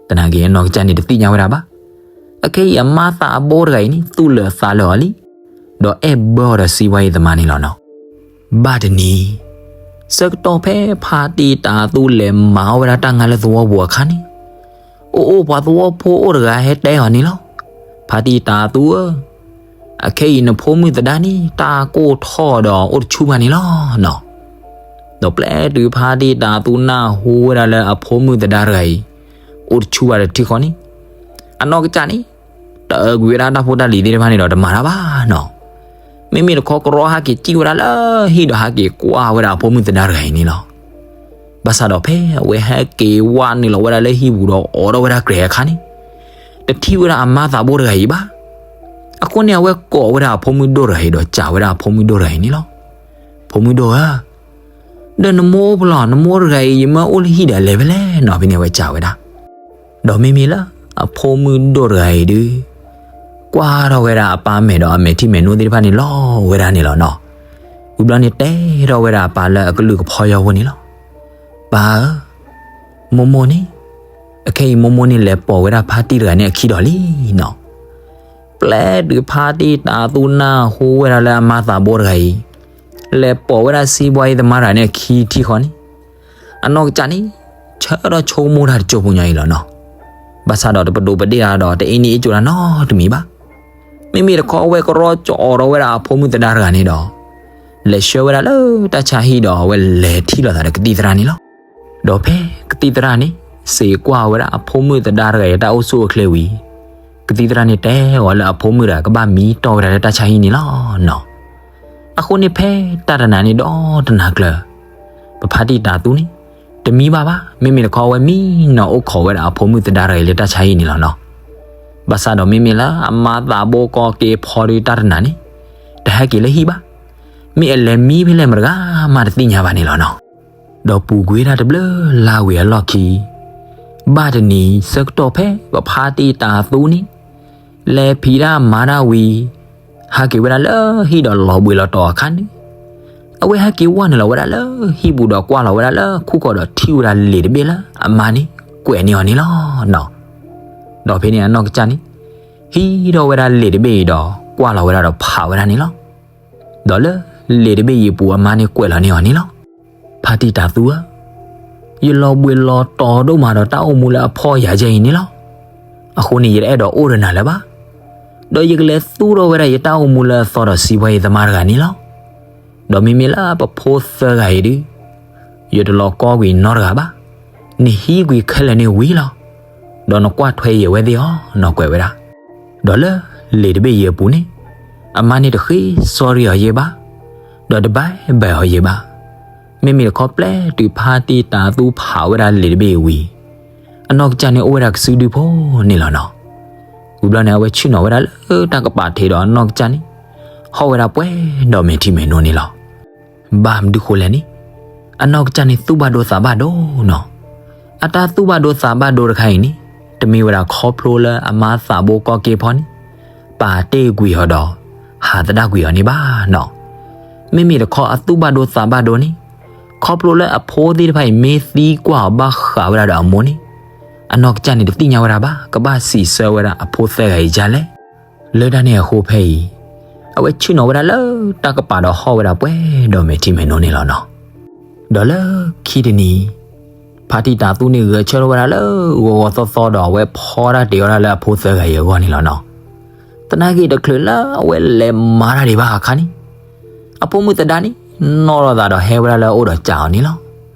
သနာ်က့အနီၢ်ကစၢ်န့ၣ်တသ့ၣ်ညါဝဲဒၣ်ဘၣ်. အခဲအံၤအမါသးဘိတဂၤအံၤန့ၣ် သူၣ်လၢာ်သးလၢာ်အီၤလံ, ဒီးအဲၣ်ဘၢအီၤဒီးစံးဝဲအံၤသမါန့ၣ်လီၤနီၤ. ဘၣ်တနံၤ ဆၢကတီၢ်ဖဲဖါတံၢ်တၤသူလဲၤမၤအီၣ်ဝဲဒၣ်တၢ်ငါလၢသဝီပူၤအခါန့ၣ်, အိၣ်အိၣ်ပှၤသဝီဖိအိၣ်တဂၤဟဲတဲအီၤန့ၣ်လီၤ. ဖါတံၢ်တၤသူဧၢ, အခဲအံၤနဖိမုၣ်သဒါန့ၣ် တၢ်ကိၢ်ထီၣ်ဒီးအိၣ်တဆူၣ်ဘၣ်န့ၣ်လီၤနီၤ. ဒီးပျဲတုၤဖါတံၢ်တၤသူနၢ်ဟူဝဲဒၣ်လၢအဖိမုၣ်သဒါတဂၤအံၤ အိၣ်တဆူၣ်ဘၣ်တထံဃီန့ၣ်, အနီၢ်ကစၢ်န့ၣ် တအၢကွံာ်ဝဲဒၣ်တၢ်ဖိတၢ်လံၤသ့ၣ်တဖၣ်န့ၣ်ဒီးတမၤတၢ်ဘၣ်နီၤ. မ့မ့ၢ်တခီကရီဟဲက့ၤစံၣ်ဝဲဒၣ်လၢဟံၣ်ဒီးဟဲက့ၤကွၢ်ဝဲဒၣ်အဖိမုၣ်သဒါတဂၤအံၤန့ၣ်လီၤ. ဘၣ်ဆၣ်ဒီးဖဲအဝဲဟဲက့ၤဝဲနုာ်လီၤဝဲဒၣ်လၢဟံၣ်ပူၤဒီးအိးထီၣ်ဝဲဒၣ်ကြဲးအခါန့ၣ်, တထံၣ်ဝဲဒၣ်အမါသးဘိတဂၤအံၤဘၣ်. အဃိန့ၣ်အဝဲကိးဝဲဒၣ်အဖိမုၣ်ဒိၣ်တဂၤအံၤဒီးစံးဝဲဒၣ်အဖိမုၣ်ဒိၣ်တဂၤအံၤန့ၣ်လီၤ. ဖိမုၣ်ဒိၣ်ဧၢ, ဒီးနမိၢ်အိၣ်ဖဲလဲၣ်, နမိၢ်တဂၤအံၤ ယမၢအိၣ်လၢဟံၣ်ဒီးလဲၤဖဲလဲၣ်နီၤ ဖဲန့ၣ်အဝဲစံးဝဲဒၣ်. ဒီးမ့မ့ၢ်လၢအဖိမုၣ်ဒိၣ်တဂၤအံၤဒုး ကွၢ်ထီၣ်ဝဲဒၣ်အပၢ်မဲာ်ဒီးအမဲာ်ထံမဲာ်နိသ့ၣ်တဖၣ်န့ၣ်လီၤဝဲဒၣ်န့ၣ်လီၤနီၤ. ဝံၤဘျီန့ၣ်တဲထီၣ်ဝဲဒၣ်အပၢ်လၢအကလုၢ်ကဖီယီဖိန့ၣ်လီၤ. ပၢ်ဧၢ, မိၢ်မိၢ်န့ၣ်, အခဲအံၤမိၢ်မိၢ်န့ၣ်လဲၤပိာ်ဝဲဒၣ်ဖါတံၢ်တဂၤန့ၣ်အခံဒီးလံနီၤ. ပျဲတုၤဖါတံၢ်တၤသူနၢ်ဟူဝဲဒၣ်လၢအမါသးဘိတဂၤအံၤ လဲၤပိာ်ဝဲဒၣ်စံးဘှါယံၤသမါတဂၤန့ၣ်အခံထံဃီန့ၣ်, အနီၢ်ကစၢ်န့ၣ် ဆၢထီၣ်ဆိကမိၣ်တၢ်တစိၢ်ဖိညီအံၤလီၤနီၤ. ဘၣ်ဆၣ်ဒီးတပဒိးပဒ့ၣ်တၢ်ဒီးတအ့န့ၢ်အ့ကၠိတၢ်နီတမံၤဘၣ်. မ့မ့ၢ်တခီအဝဲကရီကအိးထီၣ်ဝဲဒၣ်အဖိမုၣ်သဒါတဂၤန့ၣ်ဒီး လဲၤဆှၢဝဲဒၣ်လၢတၢ်ဆါဟံၣ်ဒီးအဝဲလဲၤထံၣ်လိာ်သးဒီးကသံၣ်သရၣ်န့ၣ်လီၤ. ဒီးဖဲကသံၣ်သရၣ်န့ၣ် စံးကွၢ်ဝဲဒၣ်အဖိမုၣ်သဒါတဂၤအံၤတၢ်အိၣ်ဆူၣ်အိၣ်ချ့ဝံၤ, ကသံၣ်သရၣ်န့ၣ်တဲအီၤလၢအဖိမုၣ်တဂၤကဘၣ်မံတီၢ်ဝဲဒၣ်လၢတၢ်ဆါဟံၣ်န့ၣ်လီၤနီၤ. အဃိန့ၣ်ဖဲတၢ်တနၤန့ၣ်ဒီးတနၤကျၢၤ ပဖါတံၢ်တၤသူန့ၣ် တမံဘၣ်ဘၣ်, မ့မ့ၢ်တခီအဝဲမံနီၤအိၣ်ခိးဝဲဒၣ်အဖိမုၣ်သဒါတဂၤအံၤလၢတၢ်ဆါဟံၣ်န့ၣ်လီၤနီၤ. ဘၣ်ဆၣ်ဒီးမ့မ့ၢ်လၢအမါသးဘိကီက့ၤဖီဒုးတၢ်တနၤန့ၣ် တဟဲက့ၤလၢဟံၣ်ဘၣ်, မ့ၢ်အလဲၤမံဖဲလဲၣ်မတဂၤမးတသ့ၣ်ညါဘၣ်န့ၣ်လီၤနီၤ. ဒီးပူၤကွံာ်ဝဲဒၣ်တဘျုးလါဝံၤအလီၢ်ခံ ဘၣ်တနံၤဆၢကတီၢ်ဖဲပဖါတံၢ်တၤသူန့ၣ် လဲၤဖံးတၢ်မၤတၢ်ဝံၤ ဟဲက့ၤဝဲဒၣ်လၢဟံၣ်ဒီးလီၤဘှံးလီၤတီၤအခါန့ၣ် အဝဲဟဲက့ၤဝဲနုာ်လီၤဝဲဒၣ်လၢဟံၣ်ပူၤဒီးကွၢ်လီၤဝဲဒၣ်လၢခိၣ်ကီးဒီးထံၣ်ဝဲဒၣ်လံာ်တဘ့ၣ်လၢအမါန့ၣ်ကွဲးန့ၢ်အီၤန့ၣ်လီၤနီၤ. ဒီးဖဲန့ၣ်အနီၢ်ကစၢ်န့ၣ် ဟံးထီၣ်ဝဲဒၣ်လံာ်တဘ့ၣ်အံၤဒီးကွၢ်လီၤဝဲဒၣ်ဒီးဖးဝဲဒၣ်န့ၣ်လီၤ. ဒီးလၢလံာ်တဘ့ၣ်အံၤအပူၤအမါန့ၣ်ကွဲးလီၤန့ၢ်အီၤန့ၣ်လီၤ. ဖါတံၢ်တၤသူဧၢ, ယလီၤဘှံးလီၤတီၤဒိၣ်မးဒီးတၢ်အိၣ်မူလၢအဖှီၣ်ယာ်ယဲအံၤန့ၣ်လီၤ. အဃိန့ၣ် ယတအဲၣ်ဒိးအိၣ်ဒီးနၤလၢၤဘၣ်. ဒီးယကလဲၤသူၣ်ထီၣ်ဝဲဒၣ်ယတၢ်အိၣ်မူလၢအသီဒီးစံးဘှါယံၤသမါတဂၤန့ၣ်လီၤ. ဒီးမ့မ့ၢ်လၢပဖိသၢဂၤအံၤဒုး ယတလီၤကီကွံာ်နီတဂၤဘၣ်. နဟံးကွံာ်ခဲလၢာ်န့ၣ်ဝံၤလီၤ. ဒီးနကွၢ်ထွဲယံၤဝဲသ့ၣ်အီၤနီၤကွဲးဝဲဒၣ်. ဒီးလၢလံာ်တဘ့ၣ်အံၤအပူၤန့ၣ် အမါန့ၣ်တဃ့ sorry အီၤယဲဘၣ်, ဒီးတ bye bye အီၤယဲဘၣ်. မ့မ့ၢ်တခီပျဲတုၤဖါတံၢ်တၤသူဖးဝဲဒၣ်လံာ်တဘ့ၣ်အံၤဝံၤ အနီၢ်ကစၢ်န့ၣ်အိၣ်ဝဲဒၣ်ကစုဒုဖိန့ၣ်လီၤနီၤ. ဝံၤဘျီန့ၣ် အဝဲဆ့ၣ်နီၤဝဲဒၣ်လၢတၢ်ကပၤထံးဒီးအနီၢ်ကစၢ်န့ၣ် ဟီၣ်ဝဲဒၣ်ပှဲၤဒီးမဲာ်ထံမဲာ်နိန့ၣ်လီၤ. ဘၣ်မနုၤဃိလဲၣ်န့ၣ် အနီၢ်ကစၢ်န့ၣ်သူၣ်ဘၣ်ဒိသးဘၣ်ဒိနီၤ. အတၢ်သူၣ်ဘၣ်ဒိသးဘၣ်ဒိတခါအံၤန့ၣ် တမ့ၢ်ဝဲဒၣ်ခီဖျိလၢအမါသးဘိကီက့ၤဖီန့ၣ် ပာ်တ့ၢ်ကွံာ်အီၤဒီး ဟးသဒၣ်ကွံာ်အီၤန့ၣ်ဘၣ်နီၤ. မ့မ့ၢ်တခီအသူၣ်ဘၣ်ဒိသးဘၣ်ဒိန့ၣ် ခီဖျိလၢအဖိသ့ၣ်တဖၣ်အံၤမ့ၢ်သံကွၢ်အီၤဘၣ်ဃးဝဲဒၣ်ဒီးအမိၢ်န့ၣ် အနီၢ်ကစၢ်န့ၣ်တသ့ၣ်ညါဝဲဒၣ်ဘၣ် ကဘၣ်စံးဆၢဝဲဒၣ်အဖိသၢဂၤအံၤဒ်လဲၣ်. လၢတၢ်န့ၣ်အဃိဖဲအံၤ အဝဲဆ့ၣ်နီၤဝဲဒၣ်လၢတၢ်ကပၤဒီးဟီၣ်ဝဲဒၣ်ပှဲၤဒီးမဲာ်ထံမဲာ်နိန့ၣ်လီၤနီၤ. ဒီးလၢခံတနံၤ ဖါတံၢ်တၤသူန့ၣ်ဂဲၤဆၢထၢၣ်ဝဲဒၣ်လၢဂီၤဂီၤသီသီဒီးအဝဲဖီတၢ်တ့ၤအီၣ်တၢ်လၢအဖိသၢဂၤအံၤအဂီၢ်န့ၣ်လီၤနီၤ. သနာ်က့တချုးလၢအဝဲလဲၤမၤတၢ်ဒံးဘၣ်အခါန့ၣ် အဖိမုၣ်သဒါန့ၣ် နီၣ်ထီၣ်သးဒီးဟဲဝဲဒၣ်လၢအအိၣ်ဒီးစံးအီၤန့ၣ်လီၤ.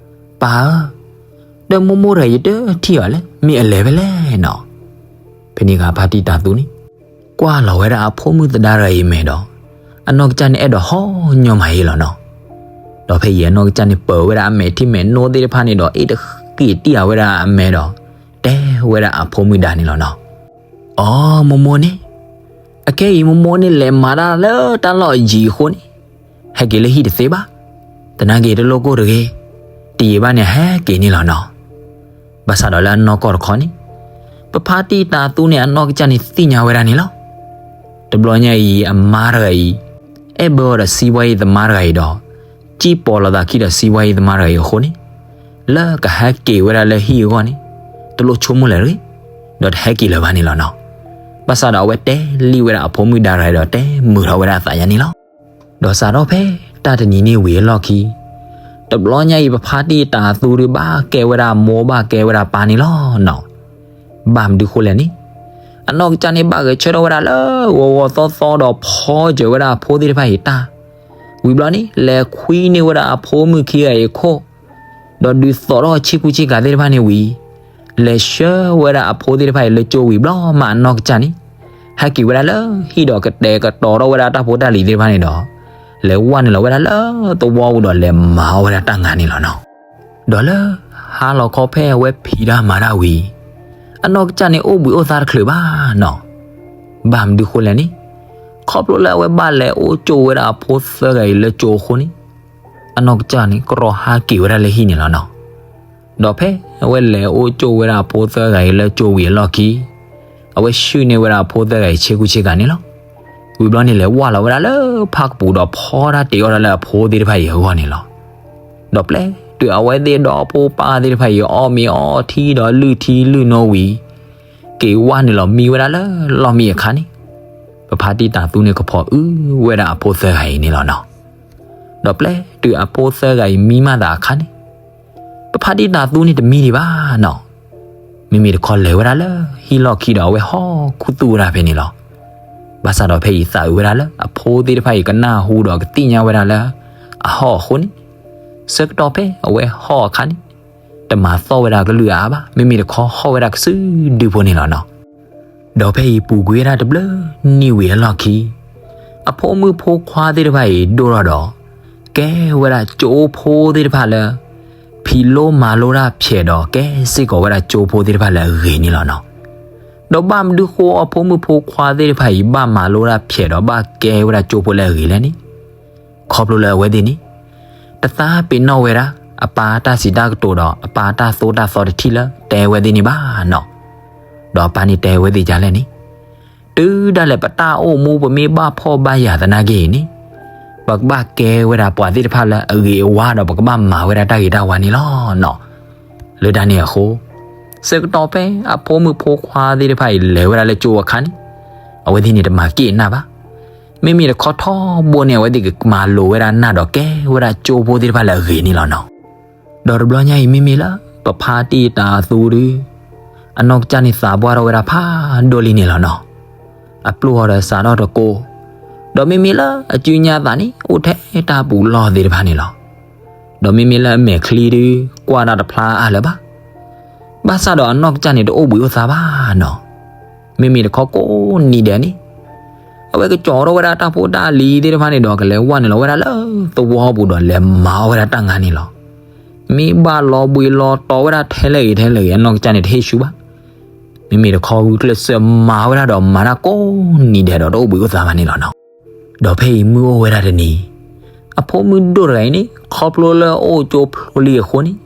ပၢ်ဧၢ, ဒီးမိၢ်မိၢ်တဂၤယတထံၣ်အီၤလဲၣ် မ့ၢ်အလဲၤဖဲလဲၣ်နီၤ. ဖဲန့ၣ်အခါဖါတံၢ်တၤသူန့ၣ် ကွၢ်လီၤဝဲဒၣ်အဖိမုၣ်သဒါတဂၤအံၤအမဲာ်ဒီး အနီၢ်ကစၢ်န့ၣ်အဲၣ်ဒိးဟီၣ်ညီမးယဲလီၤနီၤ. ဒီးဖဲအံၤအနီၢ်ကစၢ်န့ၣ် ပၢၤဝဲဒၣ်အမဲာ်ထံမဲာ်နိသ့ၣ်တဖၣ်န့ၣ်ဒီး အ့ၣ်တဃ့ၢ်တံၢ်အဝဲဒၣ်အမဲာ်ဒီး တဲဝဲဒၣ်အဖိမုၣ်ဒါန့ၣ်လီၤနီၤ. အိ မိၢ်မိၢ်န့ၣ်, အခဲအံၤမိၢ်မိၢ်န့ၣ်လဲၤမၤတၢ်လၢတၢ်လီၢ်ယံၤအဃိန့ၣ် ဟဲက့ၤလၢဟံၣ်တသ့ဘၣ်. သနာ်က့တလိၣ်ကိၢ်တဂ့ၤ, တယံာ်ဘၣ်န့ၣ်ဟဲက့ၤန့ၣ်လီၤနီၤ. ဘၣ်ဆၣ်ဒီးလၢအနီၢ်ကီၢ်တခီန့ၣ် ပဖါတံၢ်တၤသူန့ၣ်အနီၢ်ကစၢ်န့ၣ်သ့ၣ်ညါဝဲဒၣ်န့ၣ်လီၤ. တဘျီညါအံၤအမါတဂၤအံၤ အဲၣ်ဘၢအီၤဒီးစံးဘှါယံၤသမါတဂၤအံၤဒီး စံၣ်ပိာ်လီၤသးခံဒီးစံးဘှါယံၤသမါတဂၤအံၤအဃိန့ၣ် လၢကဟဲက့ၤဝဲဒၣ်လၢဟံၣ်အဂီၢ်န့ၣ် တလိၣ်ဆိကမိၣ်လၢၤတဂ့ၤ, ဒီးတဟဲက့ၤလၢၤဘၣ်န့ၣ်လီၤနီၤ. ဘၣ်ဆၣ်ဒီးအဝဲတဲလံဝဲဒၣ်အဖိမုၣ်ဒါတဂၤအံၤဒီးတဲမုာ်ထီၣ်ဝဲဒၣ်အသးယါန့ၣ်လီၤ. ဒီးစးထီၣ်ဖဲတၢ်တနံၤန့ၣ်ဝံၤအလီၢ်ခံ တဘျီညါအံၤပဖါတံၢ်တၤသူဒုးဘၣ်ကဲဝဲဒၣ်မိၢ်ဘၣ်ကဲဝဲဒၣ်ပၢ်န့ၣ်လီၤနီၤ. ဘၣ်မနုၤဃိလဲၣ်န့ၣ် အနီၢ်ကစၢ်န့ၣ်ဘၣ်ဂဲၤဆၢထၢၣ်ဝဲဒၣ်လၢဂီၤဂီၤသီသီဒီးဖီစၢၤဝဲဒၣ်အဖိသ့ၣ်တဖၣ်အံၤတၢ် ဝံၤဘျီန့ၣ် လဲၤခွံန့ၢ်ဝဲဒၣ်အဖိမုၣ်ခံဂၤအံၤအခိၣ်, ဒီးဒုးသိးထီၣ်ဆ့ကူဆ့ကၤသ့ၣ်တဖၣ်န့ၣ်ဝံၤ လဲၤဆှၢဝဲဒၣ်အဖိသ့ၣ်တဖၣ်အံၤလၢကၠိဝံၤဘျီမးအနီၢ်ကစၢ်န့ၣ် ဟဲက့ၤဝဲဒၣ်လၢဟံၣ်ဒီးကတဲာ်ကတီၤထီၣ်ဝဲဒၣ်တၢ်ဖိတၢ်လံၤသ့ၣ်တဖၣ်န့ၣ်ဒီး လဲၤဝဲနုာ်လီၤဝဲဒၣ်လၢသဝီပူၤဒီးလဲၤမၤအီၣ်ဝဲဒၣ်တၢ်ငါန့ၣ်လီၤနီၤ. ဒီးလၢဟါလီၤခီဖဲအဝဲဖံးတၢ်မၤတၢ်ဝံၤ အနီၢ်ကစၢ်န့ၣ်အိၣ်ဘှံးအိၣ်သါတချုးဘၣ်နီၤ. ဘၣ်မနုၤဃိလဲၣ်န့ၣ် ခီဖျိလၢအဝဲဘၣ်လဲၤအိၣ်ကၠိဝဲဒၣ်အဖိသၢဂၤအံၤလၢကၠိအဃိန့ၣ် အနီၢ်ကစၢ်န့ၣ် ကရီဟးက့ၤဝဲဒၣ်လၢဟံၣ်န့ၣ်လီၤနီၤ. ဒီးဖဲအဝဲလဲၤအိၣ်ကၠိဝဲဒၣ်အဖိသၢဂၤအံၤလၢကၠိဝံၤအလီၢ်ခံ အဝဲဆှုၣ်န့ၢ်ဝဲဒၣ်အဖိသၢဂၤအံၤဆ့ကူဆ့ကၤန့ၣ်လီၤ. ဝံၤဘျီန့ၣ် လဲၤဝဲလီၤဝဲဒၣ်လၢဖၣ်ကပူၤဒီးဖီတၢ်တ့ၤအီၣ်တၢ်လၢအဖိသ့ၣ်တဖၣ်အံၤအဂီၢ်န့ၣ်လီၤ. ဒီးပျဲတုၤအဝဲသ့ၣ်ဒီဖိပၢ်သ့ၣ်တဖၣ်အံၤအီၣ်မ့ၤအီထံဒီးလုၢ်ထံလုၢ်နိဝံၤ က့ၤဝဲနုာ်လီၤမံဝဲဒၣ်လၢလီၢ်မံအခါန့ၣ် ပဖါတံၢ်တၤသူန့ၣ်ကဖီၣ်အုဝဲဒၣ်အဖိသၢဂၤအံၤန့ၣ်လီၤနီၤ. ဒီးပျဲတုၤအဖိသၢဂၤအံၤမံမးသးအခါန့ၣ် ပဖါတံၢ်တၤသူန့ၣ်တမံဒံးဘၣ်နီၤ. မ့မ့ၢ်တခီလဲၤဝဲဒၣ်လၢဟံၣ်လီၢ်ခံဒီးအဝဲဟီၣ်ခူသူၣ်ဝဲဒၣ်ဖဲန့ၣ်လီၤ. ဘၣ်ဆၣ်ဒီးဖဲအံၤသးအုးဝဲဒၣ်လၢအဖိသ့ၣ်တဖၣ်အံၤကနၢ်ဟူဒီးကသ့ၣ်ညါဝဲဒၣ်လၢအဟီၣ်အဃိန့ၣ် ဆၢကတီၢ်ဖဲအဝဲဟီၣ်အခါန့ၣ် တမၤသီၣ်ဝဲဒၣ်ကလုၢ်အါအါဘၣ်, မ့မ့ၢ်တခီဟီၣ်ဝဲဒၣ်ကစုဒုဖိန့ၣ်လီၤနီၤ. ဒီးဖဲအံၤပူၤကွံာ်ဝဲဒၣ်တဘျုးနံၣ်ဝံၤအလီၢ်ခံ အဖိမုၣ်ဖိခွါသ့ၣ်တဖၣ်အံၤဒိၣ်ထီၣ်ဒီး ကဲဝဲဒၣ်ကၠိဖိသ့ၣ်တဖၣ်လၢ ဖံးလိမၤလိတၢ်ဖျဲးဒီးကဲစ့ၢ်ကီးဝဲဒၣ်ကၠိဖိသ့ၣ်တဖၣ်လၢအဂ့ၤန့ၣ်လီၤနီၤ. ဒီးဘၣ်မနုၤဃိအဖိမုၣ်ဖိခွါသ့ၣ်တဖၣ်အံၤ ဘၣ်မၤလိတၢ်ဖျဲးဒီးဘၣ်ကဲဝဲဒၣ်ကၠိဖိလၢအဂ့ၤလဲၣ်န့ၣ်, ခီဖျိလၢအဝဲသ့ၣ်န့ၣ် တသးပ့ၤနီၣ်ဝဲဒၣ် အပၢ်တၢ်စံးတၢ်ကတိၤဒီးအပၢ်တၢ်သိၣ်တၢ်သီတထံၣ်လၢတဲဝဲသ့ၣ်န့ၣ်ဘၣ်နီၤ. ဒီးအပၢ်န့ၣ်တဲဝဲသ့ၣ်ဒ်လဲၣ်န့ၣ်, တုၤဒၣ်လဲာ်ပတၢ်အိၣ်မူပမ့ၢ်ဘၣ်ဖှီၣ်ဘၣ်ယာ်သနာ်က့အံၤန့ၣ်, ပကဘၣ်ကဲဝဲဒၣ်ပှၤသ့ၣ်တဖၣ်လၢအဂ့ၤအဝါဒီး ပကဘၣ်မၤဝဲဒၣ်တၢ်ဂ့ၤတၢ်ဝါန့ၣ်လီၤနီၤ. လၢတၢ်န့ၣ်အဃိ, ဆၢကတီၢ်ဖဲအဖိမုၣ်ဖိခွါသ့ၣ်တဖၣ်အံၤလဲၤဝဲဒၣ်လၢကၠိအခါန့ၣ်, အဝဲသ့ၣ်န့ၣ်တမၤက့ၣ်အနၢ်ဘၣ်. မ့မ့ၢ်တခီထီဘိန့ၣ် အဝဲသ့ၣ်ကမၤလိာ်ဝဲဒၣ်နၢ်ဒီးကဲဝဲဒၣ်ကၠိဖိသ့ၣ်တဖၣ်လၢအဂ့ၤန့ၣ်လီၤနီၤ. ဒီးတဘျီညါအံၤမ့မ့ၢ်လၢ ပဖါတံၢ်တၤသူဒုး အနီၢ်ကစၢ်န့ၣ်သးပှၢ်ထီၣ်ဝဲဒၣ်ဖးဒိၣ်လံန့ၣ်လီၤနီၤ. အပျိၢ်အီၤဒီးစးထီၣ်တကိး, ဒီးမ့မ့ၢ်လၢအစုညါသးန့ၣ် အိၣ်ထဲတၢ်ပူၤလီၢ်သ့ၣ်တဖၣ်န့ၣ်လီၤ. ဒီးမ့မ့ၢ်လၢအမဲာ်ချံဒုး ကွၢ်တၢ်တဖျါအါလၢၤဘၣ်. ဘၣ်ဆၣ်ဒီးအနီၢ်ကစၢ်န့ၣ်တအိၣ်ဘှံးအိၣ်သါဘၣ်နီၤ. မ့မ့ၢ်တခီကိးနံၤဒဲးန့ၣ် အဝဲကကၠီထီၣ်ဝဲဒၣ်တၢ်ဖိတၢ်လံၤသ့ၣ်တဖၣ်န့ၣ်ဒီး ကလဲၤဝဲနုာ်လီၤဝဲဒၣ်လၢသဝီပူၤဒီးလဲၤမၤအီၣ်ဝဲဒၣ်တၢ်ငါန့ၣ်လီၤ. မ့ၢ်ဘၣ်လီၤဘှံးလီၤတီၤဝဲဒၣ်ထဲလဲၣ်ဂ့ၤထဲလဲၣ်ဂ့ၤ အနီၢ်ကစၢ်န့ၣ်တဟ့ၣ်ဆူၣ်ဘၣ်. မ့မ့ၢ်တခီဂုာ်ကျဲးစၢးမၤဝဲဒၣ်ဒီးမၤတၢ်ကိးနံၤဒဲးဒီးတအိၣ်ဘှံးအိၣ်သါဘၣ်န့ၣ်လီၤနီၤ. ဒီးဖဲအံၤမုၢ်အိၣ်ဝဲဒၣ်တနံၤ, အဖိမုၣ်ဒိၣ်တဂၤအံၤန့ၣ် ခီဖျိလၢအအိၣ်ကၠိဖျိလံအဃိန့ၣ်,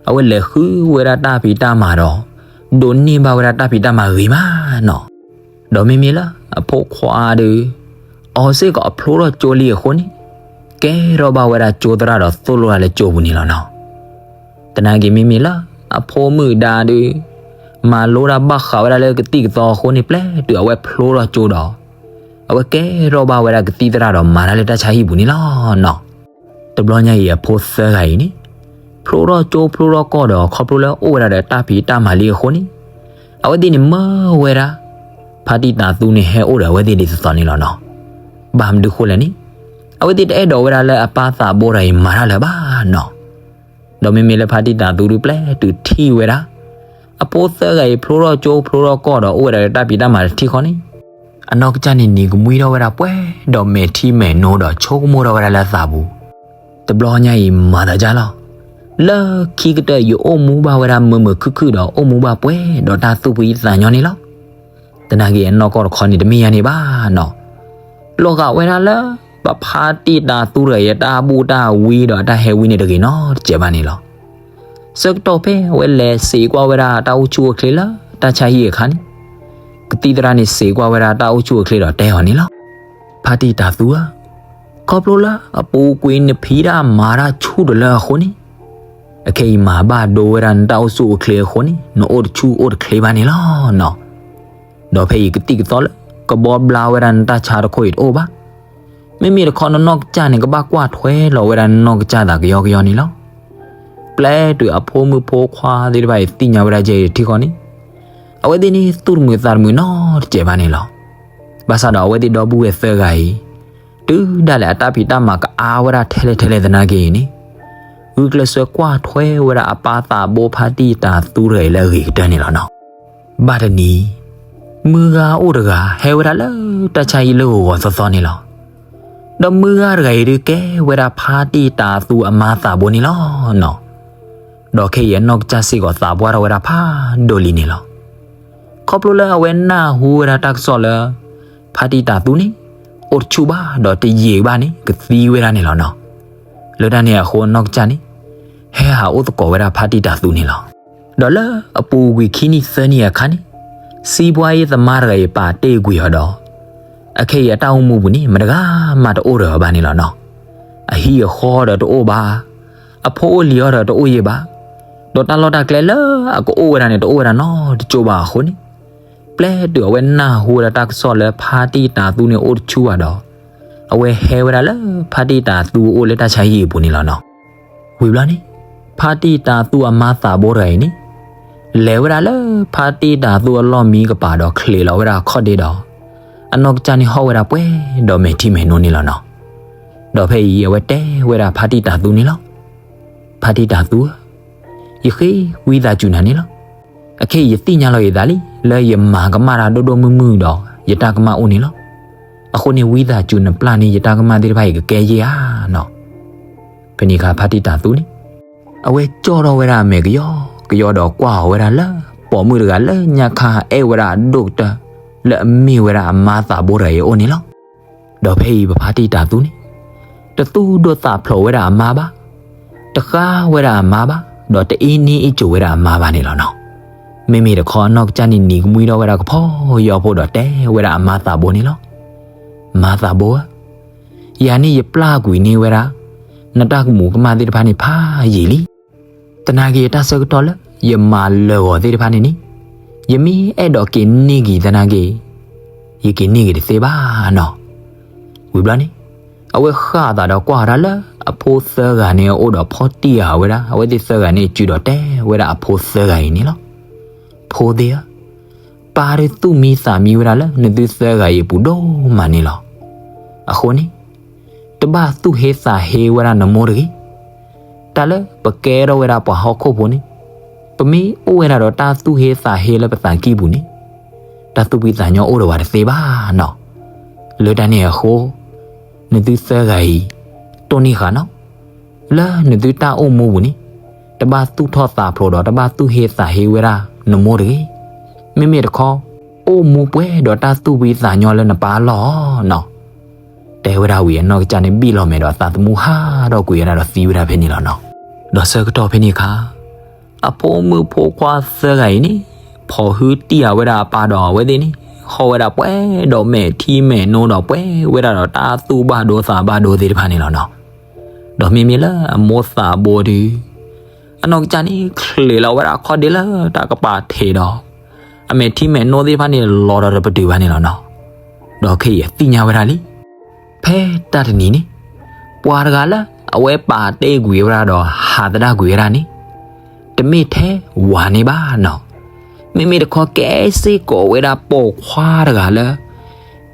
အဝဲလဲၤဃုဝဲဒၣ်တၢ်ဖံးတၢ်မၤဒီး ဒိးန့ၢ်ဘၣ်ဝဲဒၣ်တၢ်ဖံးတၢ်မၤဂ့ၤမးနီၤ. ဒီးမ့မ့ၢ်လၢအဖိခွါဒီး အီၤစ့ၢ်ကီးအဖျိထီၣ်ကၠိလံအဃိန့ၣ်, ကဲထီၣ်ဘၣ်ဝဲဒၣ်ကၠိသရၣ်ဒီးသိၣ်လိဒၣ်လၢကၠိပူၤန့ၣ်လီၤနီၤ. သနာ်က့မ့မ့ၢ်လၢအဖိမုၣ်ဒါဒီး မၤလိတၢ်ဘၣ်ဃးဝဲဒၣ်လၢကသံၣ်ကသီအဃိန့ၣ် ပျဲတုၤအဝဲဖျိထီၣ်ကၠိဒီး အဝဲကဲထီၣ်ဘၣ်ဝဲဒၣ်ကသံၣ်သရၣ်ဒီးမၤတၢ်လၢတၢ်ဆါဟံၣ်ပူၤန့ၣ်လီၤနီၤ. တဘျီညါအံၤအဖိသၢဂၤအံၤန့ၣ် ဖျိထီၣ်ကၠိဖျိထီၣ်ကီၢ်ဒီးခီဖျိလၢအိၣ်ဝဲဒၣ်ဒီးတၢ်ဖံးတၢ်မၤလံအဃိန့ၣ်, အဝဲသ့ၣ်န့ၣ်မၢဝဲဒၣ် ဖါတံၢ်တၤသူန့ၣ်ဟဲအိၣ်ဒီးအဝဲသ့ၣ်ဒ်သိးသိးန့ၣ်လီၤနီၤ. ဘၣ်မနုၤဃိလဲၣ်န့ၣ်, အဝဲသ့ၣ်တအဲၣ်ဒိးဝဲဒၣ်လၢအပၢ်သးဘိတဂၤအံၤမၤတၢ်လၢၤဘၣ်နီၤ. ဒီးမ့မ့ၢ်လၢဖါတံၢ်တၤသူဒုးပျဲတုၤထံၣ်ဝဲဒၣ် အဖိသၢဂၤအံၤဖျိထီၣ်ကၠိဖျိထီၣ်ကီၢ်ဒီးအိၣ်ဝဲဒၣ်ဒီးတၢ်ဖံးတၢ်မၤတထံၣ်ဃီန့ၣ်, အနီၢ်ကစၢ်န့ၣ်နံၤကမှံထီၣ်ဝဲဒၣ်ပှဲၤဒီးမဲာ်ထံမဲာ်နိဒီးဆိကမိၣ်ထီၣ်ဝဲဒၣ်လၢအသးပူၤ တဘျီညါအံၤမၤသးဒ်လဲၣ်, လၢခံကတၢၢ်ယအိၣ်မူဘၣ်ဝဲဒၣ်မုာ်မုာ်ခုၣ်ခုၣ်ဒီးအိၣ်မူဘၣ်ပှဲၤဒီးတၢ်သူၣ်ဖှံသးညီန့ၣ်လီၤ. သနာ်က့အနီၢ်ကီၢ်တခီန့ၣ်တမ့ၢ်ညါန့ၣ်ဘၣ်နီၤ. လီၤဂာ်ဝဲဒၣ်လၢ ပဖါတံၢ်တၤသူတဂၤအံၤအတၢ်ဘူၣ်တၢ်ဝံဒီးအတၢ်ဟဲဝံန့ၣ်တဂ့ၤနီတစဲးဘၣ်န့ၣ်လီၤ. ဆၢကတီၢ်ဖဲအဝဲလဲၤစံးကွၢ်ဝဲဒၣ်တၢ်အိၣ်ဆူၣ်အိၣ်ချ့လၢတၢ်ဆါဟံၣ်အခါန့ၣ်, ကသံၣ်သရၣ်န့ၣ်စံးကွၢ်ဝဲဒၣ်တၢ်အိၣ်ဆူၣ်အိၣ်ချ့ဒီးတဲအီၤန့ၣ်လီၤ. ဖါတံၢ်တၤသူဧၢ, ခီဖျိလၢအပူၤကွံာ်နဖံးတၢ်မၤတၢ်ဆူၣ်တလၢအဃိန့ၣ်, အခဲအံၤမၤဘၣ်ဒိဝဲဒၣ်နတၢ်အိၣ်ဆူၣ်အိၣ်ချ့အဃိန့ၣ် နအိၣ်တဆူၣ်အိၣ်တချ့ဘၣ်န့ၣ်လီၤနီၤ. ဒီးဖဲအံၤကသံၣ်ကသီလၢ ကဘီဘျါဝဲဒၣ်နတၢ်ဆါတခိၣ်အံၤတအိၣ်ဘၣ်. မ့မ့ၢ်တခီနနီၢ်ကစၢ်န့ၣ် ကဘၣ်ကွၢ်ထွဲလီၤဝဲဒၣ်နနီၢ်ကစၢ်သးကယီကယီန့ၣ်လီၤ. ပျဲတုၤအဖိမုၣ်ဖိခွါသ့ၣ်တဖၣ်အံၤသ့ၣ်ညါဝဲဒၣ်ကဲအံၤတထံၣ်ဃီန့ၣ်, အဝဲသ့ၣ်န့ၣ်သူၣ်တမုာ်သးတမုာ်နီတစဲးဘၣ်န့ၣ်လီၤ. ဘၣ်ဆၣ်ဒီးအဝဲသ့ၣ်ဒီပုၢ်ဝဲၢ်သၢဂၤအံၤ တုၤဒၣ်လဲာ်အတၢ်ဖံးတၢ်မၤကအါဝဲဒၣ်ထဲလဲၣ်ထဲလဲၣ်သနာ်က့အံၤန့ၣ်, ဂုာ်ကျဲးစၢးကွၢ်ထွဲဝဲဒၣ်အပၢ်သးဘိဖါတံၢ်တၤသူတဂၤအံၤလၢအဂ့ၤကတၢၢ်န့ၣ်လီၤနီၤ. ဘၣ်တနံၤ, မုၢ်ဂၤအိၣ်တဂၤဟဲဝဲဒၣ်လၢတၢ်ဆါဟံၣ်လၢဂီၤဂီၤသီသီန့ၣ်လီၤ. ဒီးမုၢ်ဂၤတဂၤအံၤဒုးကဲဝဲဒၣ်ဖါတံၢ်တၤသူအမါသးဘိန့ၣ်လီၤနီၤ. ဒီးခဲအံၤအနီၢ်ကစၢ်စ့ၢ်ကီးသးပှၢ်ထီၣ်ဝဲဒၣ်ဖးဒိၣ်လံန့ၣ်လီၤ. ခီဖျိလၢအဝဲနၢ်ဟူဝဲဒၣ်တၢ်ကစီၣ်လၢ ဖါတံၢ်တၤသူန့ၣ် အိၣ်တဆူၣ်ဘၣ်ဒီးတယံာ်ဘၣ်န့ၣ် ကသံဝဲဒၣ်န့ၣ်လီၤနီၤ. လၢတၢ်န့ၣ်အဃိအနီၢ်ကစၢ်န့ၣ် ဟဲဟးအိၣ်သကိးဝဲဒၣ်ဖါတံၢ်တၤသူန့ၣ်လီၤ. ဒီးလၢအပူၤကွံာ်ခံနံၣ်သၢနံၣ်အခါန့ၣ်, စံးဘှါအံၤသမါတဂၤအံၤပာ်တ့ၢ်ကွံာ်အီၤဒီး အခဲအံၤအတၢ်အိၣ်မူပူၤန့ၣ် မတဂၤမးတအိၣ်ဒီးအီၤဘၣ်န့ၣ်လီၤနီၤ. အဟံၣ်အဃီဒီးတအိၣ်ဘၣ်, အဖိအိၣ်လံၤအီၤဒီးတအိၣ်ယံာ်ဘၣ်, ဒီးတၢ်လီၢ်တၢ်ကျဲလၢအကအိၣ်ဝဲဒၣ်န့ၣ် တအိၣ်ဝဲဒၣ်နီတကၠိဘၣ်အဃိန့ၣ်, ပျဲတုၤအဝဲနၢ်ဟူဝဲဒၣ်တၢ်ကစီၣ်လၢဖါတံၢ်တၤသူန့ၣ်အိၣ်တဆူၣ်ဘၣ်ဒီး အဝဲဟဲဝဲဒၣ်လၢဖါတံၢ်တၤသူအအိၣ်လၢတၢ်ဆါဟံၣ်အပူၤန့ၣ်လီၤနီၤ. ဝံၤဘျီန့ၣ်, ဖါတံၢ်တၤသူအမါသးဘိတဂၤအံၤန့ၣ် လဲၤဝဲဒၣ်လၢဖါတံၢ်တၤသူအလီၢ်မံကပၤဒီးချံးလီၤဝဲဒၣ်အခီၣ်ဒ့ဒီး အနီၢ်ကစၢ်န့ၣ်ဟီၣ်ဝဲဒၣ်ပှဲၤဒီးမဲာ်ထံမဲာ်နိန့ၣ်လီၤနီၤ. ဒီးဖဲအံၤအဝဲတဲဝဲဒၣ်ဖါတံၢ်တၤသူန့ၣ်လီၤ. ဖါတံၢ်တၤသူဧၢ, ယဃ့ဝံသးစူၤနၤန့ၣ်လီၤ. အခဲအံၤယသ့ၣ်ညါလီၤယသးလံ လၢယမၤကမၣ်တၢ်ဒိၣ်ဒိၣ်မုၢ်မုၢ်ဒီး ယတၢ်ကမၣ်အိၣ်န့ၣ်လီၤ. အဃိန့ၣ်ဝံသးစူၤနပျၢ်န့ၢ်ယတၢ်ကမၣ်သ့ၣ်တဖၣ်အံၤကကဲယဲၢ်ဧါနီၤ. ဖဲန့ၣ်အခါဖါတံၢ်တၤသူန့ၣ် အဝဲကၠီၣ်ထီၣ်ဝဲဒၣ်အမဲာ်ကယီကယီဒီးကွၢ်အီၤဝဲဒၣ်လၢ ပိာ်မုၣ်တဂၤလၢညါခါအဲၣ်ဝဲဒၣ်အဒိၣ်ကတၢၢ် လၢအမ့ၢ်ဝဲဒၣ်အမါသးဘိတဂၤအံၤအအိၣ်န့ၣ်လီၤ. ဒီးဖဲအံၤပဖါတံၢ်တၤသူန့ၣ် တသူၣ်ဒိၣ်သးဖျိးဝဲဒၣ်အမါဘၣ်, တဃါဝဲဒၣ်အမါဘၣ်, ဒီးတအ့န့ၢ်အ့ၣ်ကိၤဝဲဒၣ်အမါဘၣ်န့ၣ်လီၤနီၤ. မ့မ့ၢ်တခီအနီၢ်ကစၢ်န့ၣ်နံၤကမှံထီၣ်ဝဲဒၣ်ကဖီယီဖိဒီးတဲဝဲဒၣ်အမါသးဘိန့ၣ်လီၤ. မါသးဘိဧၢ, ယၤန့ၣ်ယပျၢ်ကွံာ်န့ၢ်ဝဲဒၣ် နတၢ်ကမူးကမၣ်သ့ၣ်တဖၣ်န့ၣ်ဖးယံာ်လံ. သနာ်က့အတၢ်ဆၢကတီၢ်လၢယမၤလၢာ်ဂီၤသ့ၣ်တဖၣ်န့ၣ်န့ၣ် ယမ့ၢ်အဲၣ်ဒိးက့ၤန့ၢ်က့ၤသနာ်က့ ယက့ၤန့ၢ်က့ၤတသ့ဘၣ်နီၤ. ဝံၤဘျီန့ၣ် အဝဲဃၣ်အသးဒီးကွၢ်ဝဲဒၣ်လၢအဖိသၢဂၤန့ၣ်အအိၣ်ဒီးဖီၣ်တံၢ်ဃာ်ဝဲဒၣ် အဝဲသ့ၣ်သၢဂၤန့ၣ်စုဒီးတဲဝဲဒၣ်အဖိသၢဂၤအံၤန့ၣ်လီၤ. ဖိသ့ၣ်ဧၢ, ပၢ်ဒုးသူၣ်မံသးမံဝဲဒၣ်လၢနသုသၢဂၤအံၤအပူၤဒိၣ်မးန့ၣ်လီၤ. အဃိန့ၣ် တဘၣ်သူၣ်ဟ့သးဟ့ဝဲဒၣ်နမိၢ်တဂ့ၤ. တၢ်လၢပကဲထီၣ်ဝဲဒၣ်ပှၤဟီၣ်ခိၣ်ဖိန့ၣ် ပမ့ၢ်အိၣ်ဝဲဒၣ်ဒီးတၢ်သူၣ်ဟ့သးဟ့လၢပသးကံၢ်ပူၤန့ၣ် တၢ်သူၣ်ဖှံသးညီအိၣ်ဒီးပှၤတသ့ဘၣ်နီၤ. လၢတၢ်န့ၣ်အဃိ နသုသၢဂၤအံၤ တိၢ်နီၣ်ဃာ်နီၤ လၢနသုတၢ်အိၣ်မူပူၤန့ၣ် တဘၣ်သူၣ်ထီၣ်သးဖျိးဒီးတဘၣ်သူၣ်ဟ့သးဟ့ဝဲဒၣ်နမိၢ်တဂ့ၤ. မ့မ့ၢ်တခီ အိၣ်မူပှဲၤဒီးတၢ်သူၣ်ဖှံသးညီလၢနပၢ်အလီၢ်နီၤ. တဲဝဲဒၣ်ဝံၤအနီၢ်ကစၢ်န့ၣ်ဘံၣ်လီၤမဲာ်ဒီးသးသမူဟးထီၣ်ကွံာ်ဝဲဒၣ်ဒီးသံဝဲဒၣ်ဖဲန့ၣ်လီၤနီၤ. ဒီးဆၢကတီၢ်ဖဲန့ၣ်အခါ အဖိမုၣ်ဖိခွါသၢဂၤအံၤန့ၣ် ဖီၣ်ဟုတံၢ်ဃာ်ဝဲဒၣ်အပၢ်ဒီးအဝဲသ့ၣ်န့ၣ် ဟီၣ်ဝဲဒၣ်ပှဲၤဒီးမဲာ်ထံမဲာ်နိဒီးပှဲၤဝဲဒၣ်ဒီးတၢ်သူၣ်ဘၣ်ဒိသးဘၣ်ဒိသ့ၣ်တဖၣ်န့ၣ်လီၤနီၤ. ဒီးမ့မ့ၢ်လၢအမိၢ်သးဘိဒုး အနီၢ်ကစၢ်န့ၣ် ချံးလီၤဝဲဒၣ်ခီၣ်ဒ့လၢတၢ်ကပၤထံးဒီး အမဲာ်ထံမဲာ်နိသ့ၣ်တဖၣ်န့ၣ် လီၤဒီးတပတုာ်ဘၣ်န့ၣ်လီၤနီၤ. ဒီးခဲအံၤအသ့ၣ်ညါဝဲဒၣ်လံ ဖဲတၢ်တနံၤန့ၣ် ပှၤတဂၤလၢအဝဲပာ်တ့ၢ်ကွံာ်ဝဲဒၣ်ဒီးဟးသဒၣ်ကွံာ်ဝဲဒၣ်န့ၣ် တမ့ၢ်ထဲဝၤန့ၣ်ဘၣ်နီၤ. မ့မ့ၢ်တခီကဲစ့ၢ်ကီးဝဲဒၣ်ပိာ်ခွါတဂၤလၢ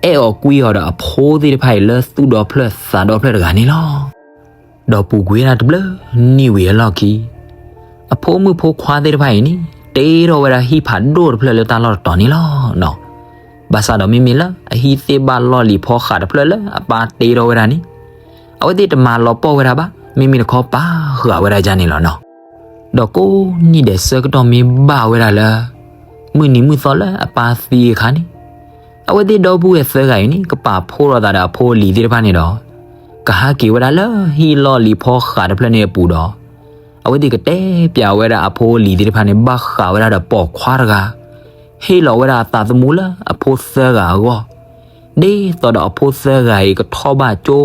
အဲၣ်အီၤကွံအီၤဒီးအဖိသ့ၣ်တဖၣ်အံၤလၢသူၣ်ဒီဖျၢၣ်သးဒီဖျၢၣ်တဂၤန့ၣ်လီၤ. ဒီးပူၤကွံာ်ဝဲဒၣ်တဘျုးနံၣ်ဝံၤအလီၢ်ခံ အဖိမုၣ်ဖိခွါသ့ၣ်တဖၣ်အံၤန့ၣ် တ့ထီၣ်ဝဲဒၣ်ဟံၣ်ဖးဒိၣ်တဖျၢၣ်လၢတၢ်လီၢ်တတီၤန့ၣ်လီၤနီၤ. ဘၣ်ဆၣ်ဒီးမ့မ့ၢ်လၢအဟံၣ်သ့ၣ်ဘၣ်လီၢ်လံၤဖီဃးတဖျၢၣ်လၢအပၢ်တ့ထီၣ်ဝဲဒၣ်န့ၣ် အဝဲသ့ၣ်တမၤလီၤပှီၢ်ဝဲဒၣ်ဘၣ်, မ့မ့ၢ်တခီပာ်ဃာ်ဝဲဒၣ်ဒ်န့ၣ်လီၤနီၤ. ဒီးကိးနံၣ်ဒဲးဆၢကတီၢ်မ့ၢ်ဘၣ်ဝဲဒၣ်လၢ မုၢ်နံၤမုၢ်သီလၢအပၢ်သံအခါန့ၣ် အဝဲသ့ၣ်ဒီပုၢ်ဝဲၢ်သၢဂၤအံၤန့ၣ် ကပာ်ဖှိၣ်ထီၣ်သးဒီးအဖိအလံၤသ့ၣ်တဖၣ်န့ၣ်ဒီး ကဟးက့ၤဝဲဒၣ်လၢဟံၣ်လီၢ်လံၤဖီဃးတဖျၢၣ်န့ၣ်အပူၤဒီး အဝဲသ့ၣ်ကတဲပျးဝဲဒၣ်အဖိအလံၤသ့ၣ်တဖၣ်န့ၣ် ဘၣ်ဃးဝဲဒၣ်ဒီးပိာ်ခွါတဂၤ ဟ့ၣ်လီၤဝဲဒၣ်အသးသမူလၢအဖိသၢဂၤအဂီၢ်, ဒ်သိးဒီးအဖိသၢဂၤအံၤကထီၣ်ဘၣ်ကၠိ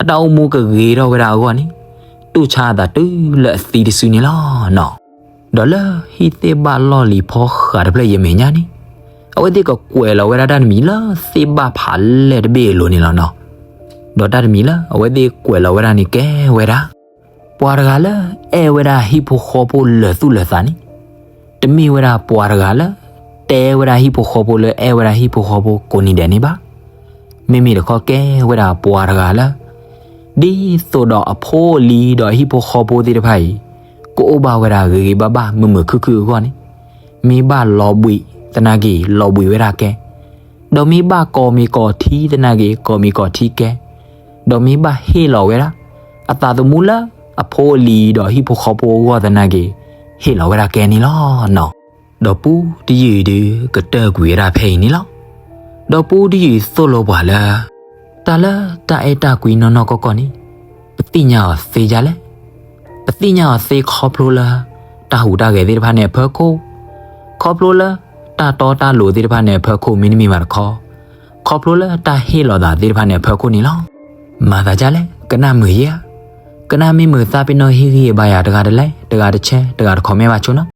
အတၢ်အိၣ်မူကဂ့ၤထီၣ်ဝဲဒၣ်အဂီၢ်န့ၣ် တူၢ်ဆါအသးတုၤလၢအသံတစုန့ၣ်လီၤနီၤ. ဒီးလၢဟံၣ်သ့ၣ်ဘၣ်လီၢ်လံၤဖီဃးတဖျၢၣ်အံၤအမဲာ်ညါန့ၣ် အဝဲသ့ၣ်ကကွဲးလီၤဝဲဒၣ်တၢ်တမံၤလၢသ့ၣ်ဘၣ်ဖးလဲၢ်တဘ့ၣ်အလိၤန့ၣ်လီၤနီၤ. ဒီးတၢ်တမံၤလၢအဝဲသ့ၣ်ကွဲးလီၤဝဲဒၣ်န့ၣ်ကဲဝဲဒၣ် ပှၤတဂၤလၢအဲၣ်ဝဲဒၣ်ဟံၣ်ဖိဃီဖိလၢာ်သူၣ်လၢာ်သးန့ၣ် တမ့ၢ်ဝဲဒၣ်ပှၤတဂၤလၢ တဲဝဲဒၣ်ဟံၣ်ဖိဃီဖိလၢအဲၣ်ဝဲဒၣ်ဟံၣ်ဖိဃီဖိကိးနံၤဒဲးန့ၣ်ဘၣ်. မ့မ့ၢ်တခီကဲဝဲဒၣ်ပှၤတဂၤလၢ ဒ်သိးဒီးအဖိအလံၤဒီးအဟံၣ်ဖိဃီဖိသ့ၣ်တဖၣ်အံၤ ကအိၣ်ဘၣ်ဝဲဒၣ်ဂ့ၤဂ့ၤဘၣ်ဘၣ်မုာ်မုာ်ခုၣ်ခုၣ်အဂီၢ်န့ၣ် မ့ၢ်ဘၣ်လီၤဘှံးသနာ်က့ လီၤဘှံးဝဲဒၣ်ကဲ ဒီးမ့ၢ်ဘၣ်ကီမ့ၢ်ကီထံသနာ်က့ ကီမ့ၢ်ကီထံကဲ, ဒီးမ့ၢ်ဘၣ်ဟ့ၣ်လီၤဝဲဒၣ် အသးသမူလၢအဖိအလံၤဒီးဟံၣ်ဖိဃီဖိအဂီၢ်သနာ်က့ ဟ့ၣ်လီၤဝဲဒၣ်ကဲန့ၣ်လီၤနီၤ. ဒီးပူတယုၢ်အံၤဒုး ကတၢၢ်ကွံာ်ဝဲဒၣ်ဖဲအံၤန့ၣ်လီၤ. ဒီးပူတယုၢ်အံၤသိၣ်လိပှၤလၢ တၢ်လၢတၢ်အဲၣ်တၢ်ကွံနီၢ်နီၢ်ကီၢ်ကီၢ်န့ၣ် ပသ့ၣ်ညါအီၤသ့ဒ်လဲၣ်. ပသ့ၣ်ညါအီၤသ့ခီဖျိလၢ တၢ်ဟူးတၢ်ဂဲၤသ့ၣ်တဖၣ်န့ၣ်အဖီခိၣ်, ခီဖျိလၢ တၢ်တီတၢ်လိၤသ့ၣ်တဖၣ်န့ၣ်အဖီခိၣ်မ့တမ့ၢ်ဘၣ်တခီ, ခီဖျိလၢတၢ်ဟ့ၣ်လီၤသးသ့ၣ်တဖၣ်န့ၣ်အဖီခိၣ်န့ၣ်လီၤ. မၤသးဒ်လဲၣ် ကနၣ်မုာ်ဧါ, ကနၣ်မ့ၢ်မုာ်သးပ့ၤနီၣ်ဟ့ၣ်ဂံၢ်ဟ့ၣ်ဘါယၤတဂၤတလဲၤ တဂၤတဆဲ တဂၤတcommentဘၣ်ဆိနီၤ.